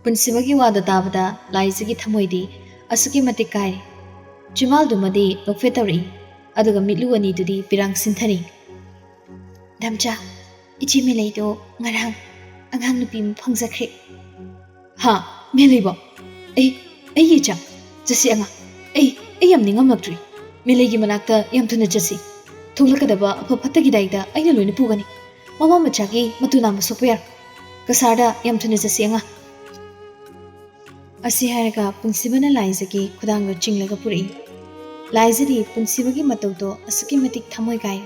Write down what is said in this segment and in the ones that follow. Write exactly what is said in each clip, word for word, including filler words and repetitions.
ꯄꯨꯟꯁꯤꯕꯒꯤ ꯋꯥꯗꯣ ꯇꯥꯕꯗ ꯂꯥꯏꯖꯒꯤ ꯊꯃꯣꯏꯗꯤ ꯑꯁꯨꯛꯀꯤ ꯃꯇꯤꯛ ꯀꯥꯏꯔꯦ꯫ ꯆꯤꯝꯕꯥꯜꯗꯨꯃꯗꯤ ꯅꯣꯛꯐꯦꯠ ꯇꯧꯔꯛꯏ, ꯑꯗꯨꯒ ꯃꯤꯠꯂꯨ ꯑꯅꯤꯗꯨꯗꯤ ꯄꯤꯔꯥꯡ ꯁꯤꯟꯊꯔꯤ꯫ "ꯗꯥꯝꯆꯥ, ꯏꯆꯦ ꯃꯦꯂꯩꯗꯣ ꯉꯔꯥꯡ ꯑꯉꯥꯡ ꯅꯨꯄꯤ ꯑꯃ ꯐꯪꯖꯈ꯭ꯔꯦ꯫" "ꯍꯥ? ꯃꯦꯂꯩꯕꯣ? ꯑꯩ, ꯑꯩꯒꯤ ꯏꯆꯥ? ꯆꯠꯁꯤ ꯑꯉꯥꯡ꯫ ꯑꯩ, ꯑꯩ ꯌꯥꯝ ꯅꯤꯡꯉꯝꯂꯛꯇ꯭ꯔꯤ꯫ ꯃꯦꯂꯩꯒꯤ ꯃꯅꯥꯛꯇ ꯌꯥꯝ ꯊꯨꯅ ꯆꯠꯁꯤ꯫ ꯊꯣꯛꯂꯛꯀꯗꯕ ꯑꯐ ꯐꯠꯇꯒꯤ ꯗꯥꯏꯗ ꯑꯩꯅ ꯂꯣꯏꯅ ꯄꯨꯒꯅꯤ꯫ ꯃꯃꯥ ꯃꯆꯥꯒꯤ ꯃꯇꯨ ꯅꯥꯝꯃ ꯁꯣꯛꯄ ꯌꯥꯔꯣꯏ꯫ ꯀꯁꯥꯔꯗ ꯌꯥꯝ ꯊꯨꯅ ꯆꯠꯁꯤ ꯑꯉꯥꯡ꯫" ꯑꯁꯤ ꯍꯥꯏꯔꯒ ꯄꯨꯟꯁꯤꯕꯅ ꯂꯥꯏꯖꯒꯤ ꯈꯨꯗꯥꯡꯗꯣ ꯆꯤꯡꯂꯒ ꯄꯨꯔꯛꯏ꯫ ꯂꯥꯏꯖꯗꯤ ꯄꯨꯟꯁꯤꯕꯒꯤ ꯃꯇꯧꯗꯣ ꯑꯁꯨꯛꯀꯤ ꯃꯇꯤꯛ ꯊꯃꯣꯏ ꯀꯥꯏ꯫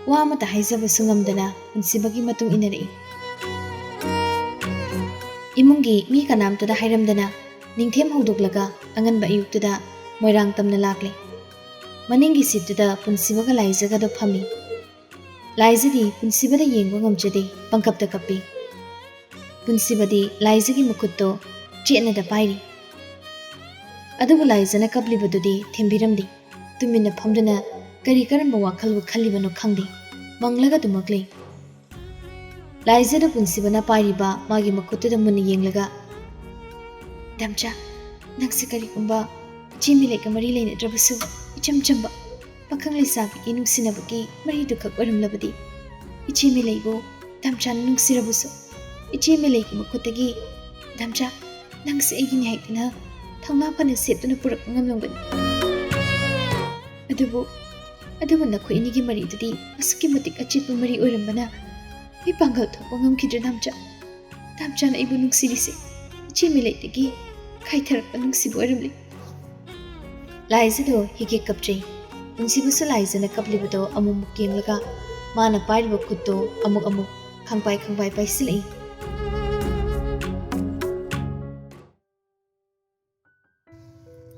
ꯋꯥ ꯑꯃꯠꯇ ꯍꯥꯏꯖꯕꯁꯨ ꯉꯝꯗꯅ ꯄꯨꯟꯁꯤꯕꯒꯤ ꯃꯇꯨꯡ ꯏꯟꯅꯔꯛꯏ꯫ ꯏꯃꯨꯡꯒꯤ ꯃꯤ ꯀꯅꯥꯝꯇꯗ ꯍꯥꯏꯔꯝꯗꯅ ꯅꯤꯡꯊꯦꯝ ꯍꯧꯗꯣꯛꯂꯒ ꯑꯉꯟꯕ ꯑꯌꯨꯛꯇꯨꯗ ꯃꯣꯏꯔꯥꯡ ꯇꯝꯅ ꯂꯥꯛꯂꯦ꯫ ꯃꯅꯤꯡꯒꯤ ꯁꯤꯠꯇꯨꯗ ꯄꯨꯟꯁꯤꯕꯒ ꯂꯥꯏꯖꯒꯗꯣ ꯐꯝꯃꯤ꯫ ꯂꯥꯏꯖꯗꯤ ꯄꯨꯟꯁꯤꯕꯗ ꯌꯦꯡꯕ ꯉꯝꯖꯗꯦ, ꯄꯪꯀꯞꯇ ꯀꯞꯄꯤ꯫ ꯄꯨꯟꯁꯤꯕꯗꯤ ꯂꯥꯏꯖꯒꯤ ꯃꯈꯨꯠꯇꯣ ꯆꯦꯠꯅꯗ ꯄꯥꯏꯔꯤ꯫ ꯑꯗꯨꯕꯨ ꯂꯥꯏꯖꯅ ꯀꯞꯂꯤꯕꯗꯨꯗꯤ ꯊꯦꯝꯕꯤꯔꯝꯗꯦ꯫ ꯇꯨꯃꯤꯟꯅ ꯐꯝꯗꯨꯅ ꯀꯔꯤ ꯀꯔꯝꯕ ꯋꯥꯈꯜꯕꯨ ꯈꯜꯂꯤꯕꯅꯣ ꯈꯪꯗꯦ꯫ ꯃꯪꯂꯒ ꯑꯗꯨꯃꯛ ꯂꯩ꯫ ꯂꯥꯏꯖꯗ ꯄꯨꯟꯁꯤꯕꯅ ꯄꯥꯏꯔꯤꯕ ꯃꯥꯒꯤ ꯃꯈꯨꯠꯇꯨꯗ ꯃꯨꯟꯅ ꯌꯦꯡꯂꯒ, "ꯗꯥꯝꯆꯥ, ꯅꯪꯁꯦ ꯀꯔꯤꯒꯨꯝꯕ ꯏꯆꯦ ꯃꯦꯂꯩꯒ ꯃꯔꯤ ꯂꯩꯅꯗ꯭ꯔꯕꯁꯨ, ꯏꯆꯝ ꯆꯝꯕ ꯄꯥꯈꯪ ꯂꯩꯁꯥꯕꯤꯒꯤ ꯅꯨꯡꯁꯤꯅꯕꯒꯤ ꯃꯔꯤꯗꯨꯈꯛ ꯑꯣꯏꯔꯝꯂꯕꯗꯤ, ꯏꯆꯦ ꯃꯦꯂꯩꯕꯨ ꯗꯥꯝꯆꯥꯅ ꯅꯨꯡꯁꯤꯔꯕꯁꯨ, ꯏꯆꯦ ꯃꯦꯂꯩꯒꯤ ꯃꯈꯨꯠꯇꯒꯤ ꯗꯥꯝꯆꯥ, ꯅꯪꯁꯦ ꯑꯩꯒꯤꯅꯤ ꯍꯥꯏꯗꯨꯅ ꯊꯧꯅꯥ ꯐꯅ ꯁꯦꯠꯇꯨꯅ ꯄꯨꯔꯛꯄ ꯉꯝꯂꯝꯒꯅꯤ꯫ ꯑꯗꯨꯕꯨ, ꯑꯗꯨꯕꯨ ꯅꯈꯣꯏ ꯑꯅꯤꯒꯤ ꯃꯔꯤꯗꯨꯗꯤ ꯑꯁꯨꯛꯀꯤ ꯃꯇꯤꯛ ꯑꯆꯦꯠꯄ ꯃꯔꯤ ꯑꯣꯏꯔꯝꯕꯅ ꯑꯩ ꯄꯥꯡꯒꯜ ꯊꯣꯛꯄ ꯉꯝꯈꯤꯗ꯭ꯔꯦ ꯗꯥꯝꯆꯥ꯫ ꯗꯥꯝꯆꯥꯅ ꯑꯩꯕꯨ ꯅꯨꯡꯁꯤꯔꯤꯁꯦ ꯏꯆꯦ ꯃꯦꯂꯩꯗꯒꯤ ꯈꯥꯏꯊꯔꯛꯄ ꯅꯨꯡꯁꯤꯕ ꯑꯣꯏꯔꯝꯂꯦ꯫" ꯂꯥꯏꯖꯗꯣ ꯍꯤꯒꯦꯛ ꯀꯞꯆꯩ꯫ ꯄꯨꯟꯁꯤꯕꯁꯨ ꯂꯥꯏꯖꯅ ꯀꯞꯂꯤꯕꯗꯣ ꯑꯃꯨꯛꯃꯨꯛ ꯌꯦꯡꯂꯒ ꯃꯥꯅ ꯄꯥꯏꯔꯤꯕ ꯈꯨꯠꯇꯣ ꯑꯃꯨꯛ ꯑꯃꯨꯛ ꯈꯪꯄꯥꯏ ꯈꯪꯄꯥꯏ ꯄꯥꯏꯁꯤꯜꯂꯛꯏ꯫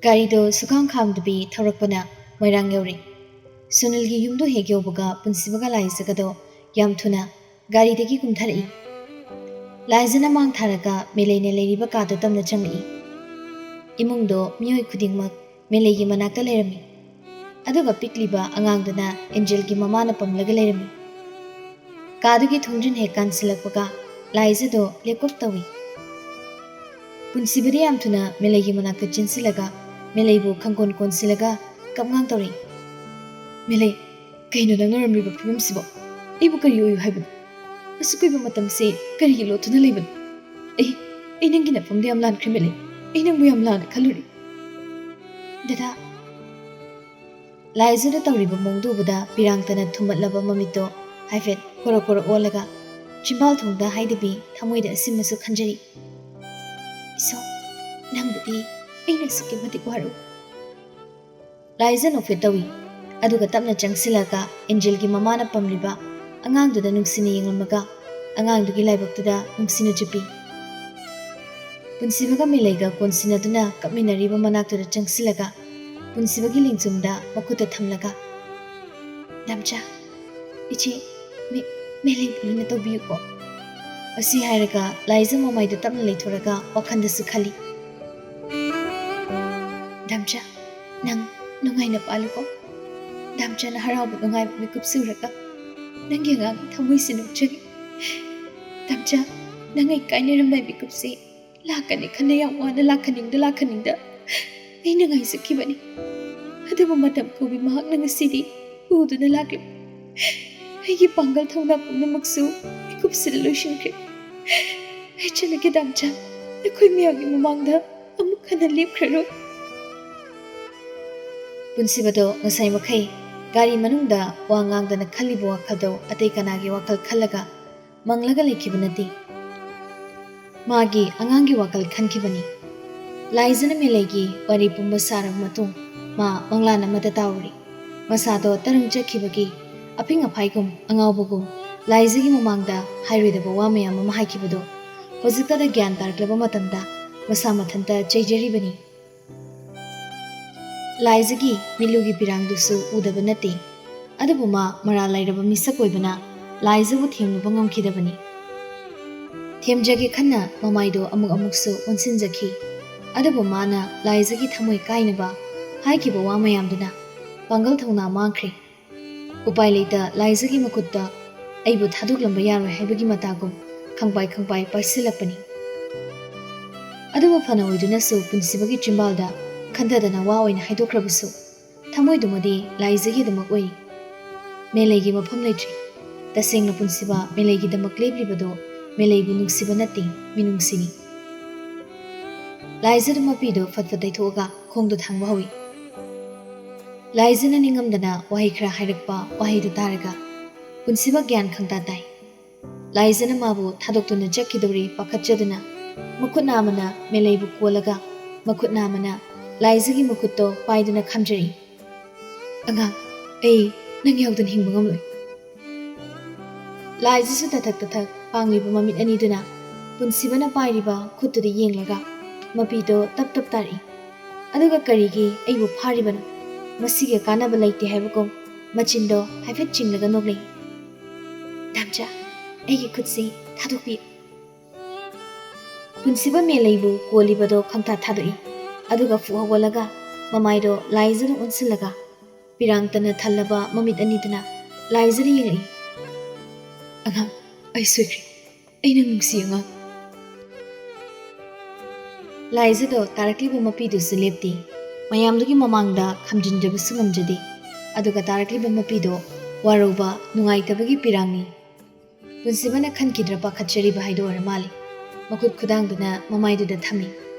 ꯒꯥꯔꯤꯗꯣ ꯁꯨꯈꯥꯝ ꯈꯥꯝꯗꯕꯤ ꯊꯧꯔꯛꯄꯅ ꯃꯣꯏꯔꯥꯡ ꯌꯧꯔꯦ꯫ ꯁꯨꯅꯤꯜꯒꯤ ꯌꯨꯝꯗꯣ ꯍꯦꯛ ꯌꯧꯕꯒ ꯄꯨꯟꯁꯤꯕꯒ ꯂꯥꯏꯖꯒꯗꯣ ꯌꯥꯝ ꯊꯨꯅ ꯒꯥꯔꯤꯗꯒꯤ ꯀꯨꯝꯊꯔꯛꯏ꯫ ꯂꯥꯏꯖꯅ ꯃꯥꯡ ꯊꯥꯔꯒ ꯃꯦꯂꯩꯅ ꯂꯩꯔꯤꯕ ꯀꯥꯗ ꯇꯞꯅ ꯆꯪꯂꯛꯏ꯫ ꯏꯃꯨꯡꯗꯣ ꯃꯤꯑꯣꯏ ꯈꯨꯗꯤꯡꯃꯛ ꯃꯦꯂꯩꯒꯤ ꯃꯅꯥꯛꯇ ꯂꯩꯔꯝꯃꯤ꯫ ꯑꯗꯨꯒ ꯄꯤꯛꯂꯤꯕ ꯑꯉꯥꯡꯗꯨꯅ ꯑꯦꯟꯖꯦꯜꯒꯤ ꯃꯃꯥꯅ ꯄꯝꯂꯒ ꯂꯩꯔꯝꯃꯤ꯫ ꯀꯥꯗꯨꯒꯤ ꯊꯣꯡꯖꯤꯟ ꯍꯦꯛ ꯀꯥꯟꯁꯤꯜꯂꯛꯄꯒ ꯂꯥꯏꯖꯗꯣ ꯂꯦꯞꯀꯞ ꯇꯧꯏ꯫ ꯄꯨꯟꯁꯤꯕꯗꯤ ꯌꯥꯝ ꯊꯨꯅ ꯃꯦꯂꯩꯒꯤ ꯃꯅꯥꯛꯇ ꯆꯦꯟꯁꯤꯜꯂꯒ ꯃꯦꯂꯩꯕꯨ ꯈꯪꯀꯣꯟ ꯀꯣꯟꯁꯤꯜꯂꯒ ꯀꯞꯉꯥꯡ ꯇꯧꯔꯛꯏ꯫ "ꯃꯦꯂꯩ, ꯀꯩꯅꯣ ꯅꯪ ꯉꯔꯝꯂꯤꯕ ꯐꯤꯕꯝꯁꯤꯕꯣ? ꯑꯩꯕꯨ ꯀꯔꯤ ꯑꯣꯏꯌꯨ ꯍꯥꯏꯕꯅꯣ? ꯑꯁꯨꯛ ꯀꯨꯏꯕ ꯃꯇꯝꯁꯤ ꯀꯔꯤꯒꯤ ꯂꯣꯠꯇꯨꯅ ꯂꯩꯕꯅꯣ? ꯑꯩ, ꯑꯩ ꯅꯪꯒꯤ ꯅꯐꯝꯗ ꯌꯥꯝ ꯂꯥꯟꯈ꯭ꯔꯦ ꯃꯦꯂꯩ꯫ ꯑꯩ ꯅꯪꯕꯨ ꯌꯥꯝ ꯂꯥꯟꯅ ꯈꯜꯂꯨꯔꯦ꯫ ꯗꯗꯥ," ꯂꯥꯏꯖꯗ ꯇꯧꯔꯤꯕ ꯃꯑꯣꯡꯗꯨ ꯎꯕꯗ ꯄꯤꯔꯥꯡꯇꯅ ꯊꯨꯝꯃꯠꯂꯕ ꯃꯃꯤꯠꯇꯣ ꯍꯥꯏꯐꯦꯠ ꯀꯣꯔꯣ ꯀꯣꯔꯣ ꯑꯣꯜꯂꯒ ꯆꯤꯝꯕꯥꯜ ꯊꯣꯡꯗ ꯍꯥꯏꯗꯕꯤ ꯊꯃꯣꯏꯗ ꯑꯁꯤꯃꯁꯨ ꯈꯟꯖꯔꯤ꯫ "ꯏꯁꯣ, ꯅꯪꯕꯨꯗꯤ ꯑꯩꯅ ꯑꯁꯨꯛꯀꯤ ꯃꯇꯤꯛ ꯋꯥꯔꯨ꯫" ꯂꯥꯏꯖ ꯅꯣꯛꯐꯦꯠ ꯇꯧꯏ꯫ ꯑꯗꯨꯒ ꯇꯞꯅ ꯆꯪꯁꯤꯜꯂꯒ ꯑꯦꯟꯖꯦꯜꯒꯤ ꯃꯃꯥꯅ ꯄꯝꯂꯤꯕ ꯑꯉꯥꯡꯗꯨꯗ ꯅꯨꯡꯁꯤꯅ ꯌꯦꯡꯂꯝꯃꯒ ꯑꯉꯥꯡꯗꯨꯒꯤ ꯂꯥꯏꯕꯛꯇꯨꯗ ꯅꯨꯡꯁꯤꯅ ꯆꯨꯞꯄꯤ꯫ ꯄꯨꯟꯁꯤꯕꯒ ꯃꯦꯂꯩꯒ ꯀꯣꯟꯁꯤꯟꯅꯗꯨꯅ ꯀꯞꯃꯤꯟꯅꯔꯤꯕ ꯃꯅꯥꯛꯇꯨꯗ ꯆꯪꯁꯤꯜꯂꯒ ꯄꯨꯟꯁꯤꯕꯒꯤ ꯂꯦꯡꯖꯨꯝꯗ ꯃꯈꯨꯠꯇ ꯊꯝꯂꯒ, "ꯗꯥꯝꯆꯥ, ꯏꯆꯦ, ꯃꯦ-, ꯃꯦꯂꯩꯕꯨ ꯂꯨꯅ ꯇꯧꯕꯤꯌꯨꯀꯣ꯫" ꯑꯁꯤ ꯍꯥꯏꯔꯒ ꯂꯥꯏꯖ ꯃꯃꯥꯏꯗꯨ ꯇꯞꯅ ꯂꯩꯊꯣꯔꯒ ꯋꯥꯈꯜꯗꯁꯨ ꯈꯜꯂꯤ, "ꯗꯥꯝꯆꯥ, ꯅꯪ ꯅꯨꯡꯉꯥꯏꯅ ꯄꯥꯜꯂꯨꯀꯣ꯫ ꯗꯥꯝꯆꯥꯅ ꯍꯔꯥꯎꯕ ꯅꯨꯡꯉꯥꯏꯕ ꯃꯤꯀꯨꯞꯁꯤ ꯎꯔꯒ ꯅꯪꯒꯤ ꯑꯉꯥꯡꯒꯤ ꯊꯃꯣꯏꯁꯤ ꯅꯣꯛꯆꯔꯤ꯫ ꯗꯥꯝꯆꯥ, ꯅꯪ ꯑꯩ ꯀꯥꯏꯅꯔꯝꯗꯥꯏ ꯃꯤꯀꯨꯞꯁꯤ ꯂꯥꯛꯀꯅꯤ ꯈꯟꯅ ꯌꯥꯝ ꯋꯥꯅ ꯂꯥꯛꯍꯟꯅꯤꯡꯗ ꯂꯥꯛꯍꯟꯅꯤꯡꯗ ꯑꯩꯅ ꯉꯥꯏꯖꯈꯤꯕꯅꯤ꯫ ꯑꯗꯨꯕꯨ ꯃꯇꯝ ꯀꯧꯏ ꯃꯍꯥꯛꯅ ꯉꯁꯤꯗꯤ ꯎꯗꯨꯅ ꯂꯥꯛꯂꯦ꯫ ꯑꯩꯒꯤ ꯄꯥꯡꯒꯜ ꯊꯧꯅꯥ ꯄꯨꯝꯅꯃꯛꯁꯨ ꯃꯤꯀꯨꯞꯁꯤꯗ ꯂꯣꯏꯁꯤꯟꯈ꯭ꯔꯦ꯫ ꯑꯩ ꯆꯠꯂꯒꯦ ꯗꯥꯝꯆꯥ, ꯅꯈꯣꯏ ꯃꯌꯥꯝꯒꯤ ꯃꯃꯥꯡꯗ ꯑꯃꯨꯛ ꯍꯟꯅ ꯂꯦꯞꯈ꯭ꯔꯔꯣꯏ꯫" ꯄꯨꯟꯁꯤꯕꯗꯣ ꯉꯁꯥꯏ ꯃꯈꯩ ꯒꯥꯔꯤ ꯃꯅꯨꯡꯗ ꯋꯥ ꯉꯥꯡꯗꯅ ꯈꯜꯂꯤꯕ ꯋꯥꯈꯜꯗꯣ ꯑꯇꯩ ꯀꯅꯥꯒꯤ ꯋꯥꯈꯜ ꯈꯜꯂꯒ ꯃꯪꯂꯒ ꯂꯩꯈꯤꯕ ꯅꯠꯇꯦ꯫ ꯃꯥꯒꯤ ꯑꯉꯥꯡꯒꯤ ꯋꯥꯈꯜ ꯈꯟꯈꯤꯕꯅꯤ꯫ ꯂꯥꯏꯖꯅ ꯃꯦꯂꯩꯒꯤ ꯋꯥꯔꯤ ꯄꯨꯝꯕ ꯁꯥꯔꯕ ꯃꯇꯨꯡ ꯃꯥ ꯃꯪꯂꯥꯟ ꯑꯃꯗ ꯇꯥꯎꯔꯤ꯫ ꯃꯁꯥꯗꯣ ꯇꯔꯪ ꯆꯠꯈꯤꯕꯒꯤ ꯑꯐꯤꯡ ꯑꯐꯥꯏꯒꯨꯝ ꯑꯉꯥꯎꯕꯒꯨꯝ ꯂꯥꯏꯖꯒꯤ ꯃꯃꯥꯡꯗ ꯍꯥꯏꯔꯣꯏꯗꯕ ꯋꯥ ꯃꯌꯥꯝ ꯑꯃ ꯍꯥꯏꯈꯤꯕꯗꯣ ꯍꯧꯖꯤꯛꯇꯗ ꯒ꯭ꯌꯥꯟ ꯇꯥꯔꯛꯂꯕ ꯃꯇꯝꯗ ꯃꯁꯥ ꯃꯊꯟꯇ ꯆꯩꯖꯔꯤꯕꯅꯤ꯫ ꯂꯥꯏꯖꯒꯤ ꯃꯤꯠꯂꯨꯒꯤ ꯄꯤꯔꯥꯡꯗꯨꯁꯨ ꯎꯗꯕ ꯅꯠꯇꯦ꯫ ꯑꯗꯨꯕꯨ ꯃꯥ ꯃꯔꯥꯜ ꯂꯩꯔꯕ ꯃꯤꯁꯛ ꯑꯣꯏꯕꯅ ꯂꯥꯏꯖꯕꯨ ꯊꯦꯝꯂꯨꯕ ꯉꯝꯈꯤꯗꯕꯅꯤ꯫ ꯊꯦꯝꯖꯒꯦ ꯈꯟꯅ ꯃꯃꯥꯏꯗꯣ ꯑꯃꯨꯛ ꯑꯃꯨꯛꯁꯨ ꯑꯣꯟꯁꯤꯟꯖꯈꯤ꯫ ꯑꯗꯨꯕꯨ ꯃꯥꯅ ꯂꯥꯏꯖꯒꯤ ꯊꯃꯣꯏ ꯀꯥꯏꯅꯕ ꯍꯥꯏꯈꯤꯕ ꯋꯥ ꯃꯌꯥꯝꯗꯨꯅ ꯄꯥꯡꯒꯜ ꯊꯧꯅꯥ ꯃꯥꯡꯈ꯭ꯔꯦ꯫ ꯎꯄꯥꯏ ꯂꯩꯇ ꯂꯥꯏꯖꯒꯤ ꯃꯈꯨꯠꯇ ꯑꯩꯕꯨ ꯊꯥꯗꯣꯛꯂꯝꯕ ꯌꯥꯔꯣꯏ ꯍꯥꯏꯕꯒꯤ ꯃꯇꯥꯒꯨꯝ ꯈꯪꯄꯥꯏ ꯈꯪꯄꯥꯏ ꯄꯥꯏꯁꯤꯜꯂꯛꯄꯅꯤ꯫ ꯑꯗꯨꯕꯨ ꯐꯅ ꯑꯣꯏꯗꯨꯅꯁꯨ ꯄꯨꯟꯁꯤꯕꯒꯤ ꯆꯤꯝꯕꯥꯜꯗ ꯈꯟꯊꯗꯅ ꯋꯥ ꯑꯣꯏꯅ ꯍꯥꯏꯗꯣꯛꯈ꯭ꯔꯕꯁꯨ ꯊꯃꯣꯏꯗꯨꯃꯗꯤ ꯂꯥꯏꯖꯒꯤꯗꯃꯛ ꯑꯣꯏꯔꯤ꯫ ꯃꯦꯂꯩꯒꯤ ꯃꯐꯝ ꯂꯩꯇ꯭ꯔꯤ꯫ ꯇꯁꯦꯡꯅ ꯄꯨꯟꯁꯤꯕ ꯃꯦꯂꯩꯒꯤꯗꯃꯛ ꯂꯦꯞꯂꯤꯕꯗꯣ ꯃꯦꯂꯩꯕꯨ ꯅꯨꯡꯁꯤꯕ ꯅꯠꯇꯦ, ꯃꯤꯅꯨꯡꯁꯤꯅꯤ꯫ ꯂꯥꯏꯖꯗ ꯃꯄꯤꯗꯣ ꯐꯠ ꯐꯠ ꯇꯩꯊꯣꯛꯑꯒ ꯈꯣꯡꯗꯣ ꯊꯥꯡꯕ ꯍꯧꯏ꯫ ꯂꯥꯏꯖꯅ ꯅꯤꯡꯉꯝꯗꯅ ꯋꯥꯍꯩ ꯈꯔ ꯍꯥꯏꯔꯛꯄ ꯋꯥꯍꯩꯗꯨ ꯇꯥꯔꯒ ꯄꯨꯟꯁꯤꯕ ꯒ꯭ꯌꯥꯟ ꯈꯪꯇꯥ ꯇꯥꯏ꯫ ꯂꯥꯏꯖꯅ ꯃꯥꯕꯨ ꯊꯥꯗꯣꯛꯇꯨꯅ ꯆꯠꯈꯤꯗꯧꯔꯦ ꯄꯥꯈꯠꯆꯗꯨꯅ ꯃꯈꯨꯠꯅ ꯑꯃꯅ ꯃꯦꯂꯩꯕꯨ ꯀꯣꯜꯂꯒ ꯃꯈꯨꯠꯅ ꯑꯃꯅ ꯂꯥꯏꯖꯒꯤ ꯃꯈꯨꯠꯇꯣ ꯄꯥꯏꯗꯨꯅ ꯈꯝꯖꯔꯤ꯫ "ꯑꯉꯥꯡ, ꯑꯩ ꯅꯪ ꯌꯥꯎꯗꯅ ꯍꯤꯡꯕ ꯉꯝꯂꯣꯏ꯫" ꯂꯥꯏꯖꯁꯨ ꯇꯊꯛ ꯇꯊꯛ ꯄꯥꯡꯂꯤꯕ ꯃꯃꯤꯠ ꯑꯅꯤꯗꯨꯅ ꯄꯨꯟꯁꯤꯕꯅ ꯄꯥꯏꯔꯤꯕ ꯈꯨꯠꯇꯨꯗ ꯌꯦꯡꯂꯒ ꯃꯄꯤꯗꯣ ꯇꯞ ꯇꯞ ꯇꯥꯔꯛꯏ꯫ ꯑꯗꯨꯒ "ꯀꯔꯤꯒꯤ ꯑꯩꯕꯨ ꯐꯥꯔꯤꯕꯅꯣ?" ꯃꯁꯤꯒ ꯀꯥꯟꯅꯕ ꯂꯩꯇꯦ ꯍꯥꯏꯕꯒꯨꯝ ꯃꯆꯤꯟꯗꯣ ꯍꯥꯏꯐꯦꯠ ꯆꯤꯡꯂꯒ ꯅꯣꯛꯂꯛꯏ꯫ "ꯗꯥꯝꯆꯥ, ꯑꯩꯒꯤ ꯈꯨꯠꯁꯤ ꯊꯥꯗꯣꯛꯄꯤꯌꯨ꯫" ꯄꯨꯟꯁꯤꯕ ꯃꯦꯂꯩꯕꯨ ꯀꯣꯜꯂꯤꯕꯗꯣ ꯈꯪꯊꯥ ꯊꯥꯗꯣꯛꯏ꯫ ꯑꯗꯨꯒ ꯐꯨꯛ ꯍꯧꯒꯠꯂꯒ ꯃꯃꯥꯏꯗꯣ ꯂꯥꯏꯖꯗ ꯑꯣꯟꯁꯤꯜꯂꯒ ꯄꯤꯔꯥꯡꯇꯅ ꯊꯜꯂꯕ ꯃꯃꯤꯠ ꯑꯅꯤꯗꯨꯅ ꯂꯥꯏꯖꯗ ꯌꯦꯡꯂꯛꯏ꯫ "ꯑꯉꯥꯡ, ꯑꯩ ꯁꯣꯏꯈ꯭ꯔꯦ꯫ ꯑꯩ ꯅꯪ ꯅꯨꯡꯁꯤ ꯑꯉꯥꯡ꯫" ꯂꯥꯏꯖꯗꯣ ꯇꯥꯔꯛꯂꯤꯕ ꯃꯄꯤꯗꯨꯁꯨ ꯂꯦꯞꯇꯦ꯫ ꯃꯌꯥꯝꯗꯨꯒꯤ ꯃꯃꯥꯡꯗ ꯈꯝꯖꯤꯟꯖꯕꯁꯨ ꯉꯝꯖꯗꯦ꯫ ꯑꯗꯨꯒ ꯇꯥꯔꯛꯂꯤꯕ ꯃꯄꯤꯗꯣ ꯋꯥꯔꯧꯕ, ꯅꯨꯡꯉꯥꯏꯇꯕꯒꯤ ꯄꯤꯔꯥꯡꯅꯤ꯫ ꯄꯨꯟꯁꯤꯕꯅ ꯈꯟꯈꯤꯗ꯭ꯔꯥ ꯄꯥꯈꯠꯆꯔꯤꯕ ꯍꯥꯏꯗꯨ ꯑꯣꯏꯔ ꯃꯥꯜꯂꯤ꯫ ꯃꯈꯨꯠ ꯈꯨꯗꯥꯡꯗꯨꯅ ꯃꯃꯥꯏꯗꯨꯗ ꯊꯝꯃꯤ꯫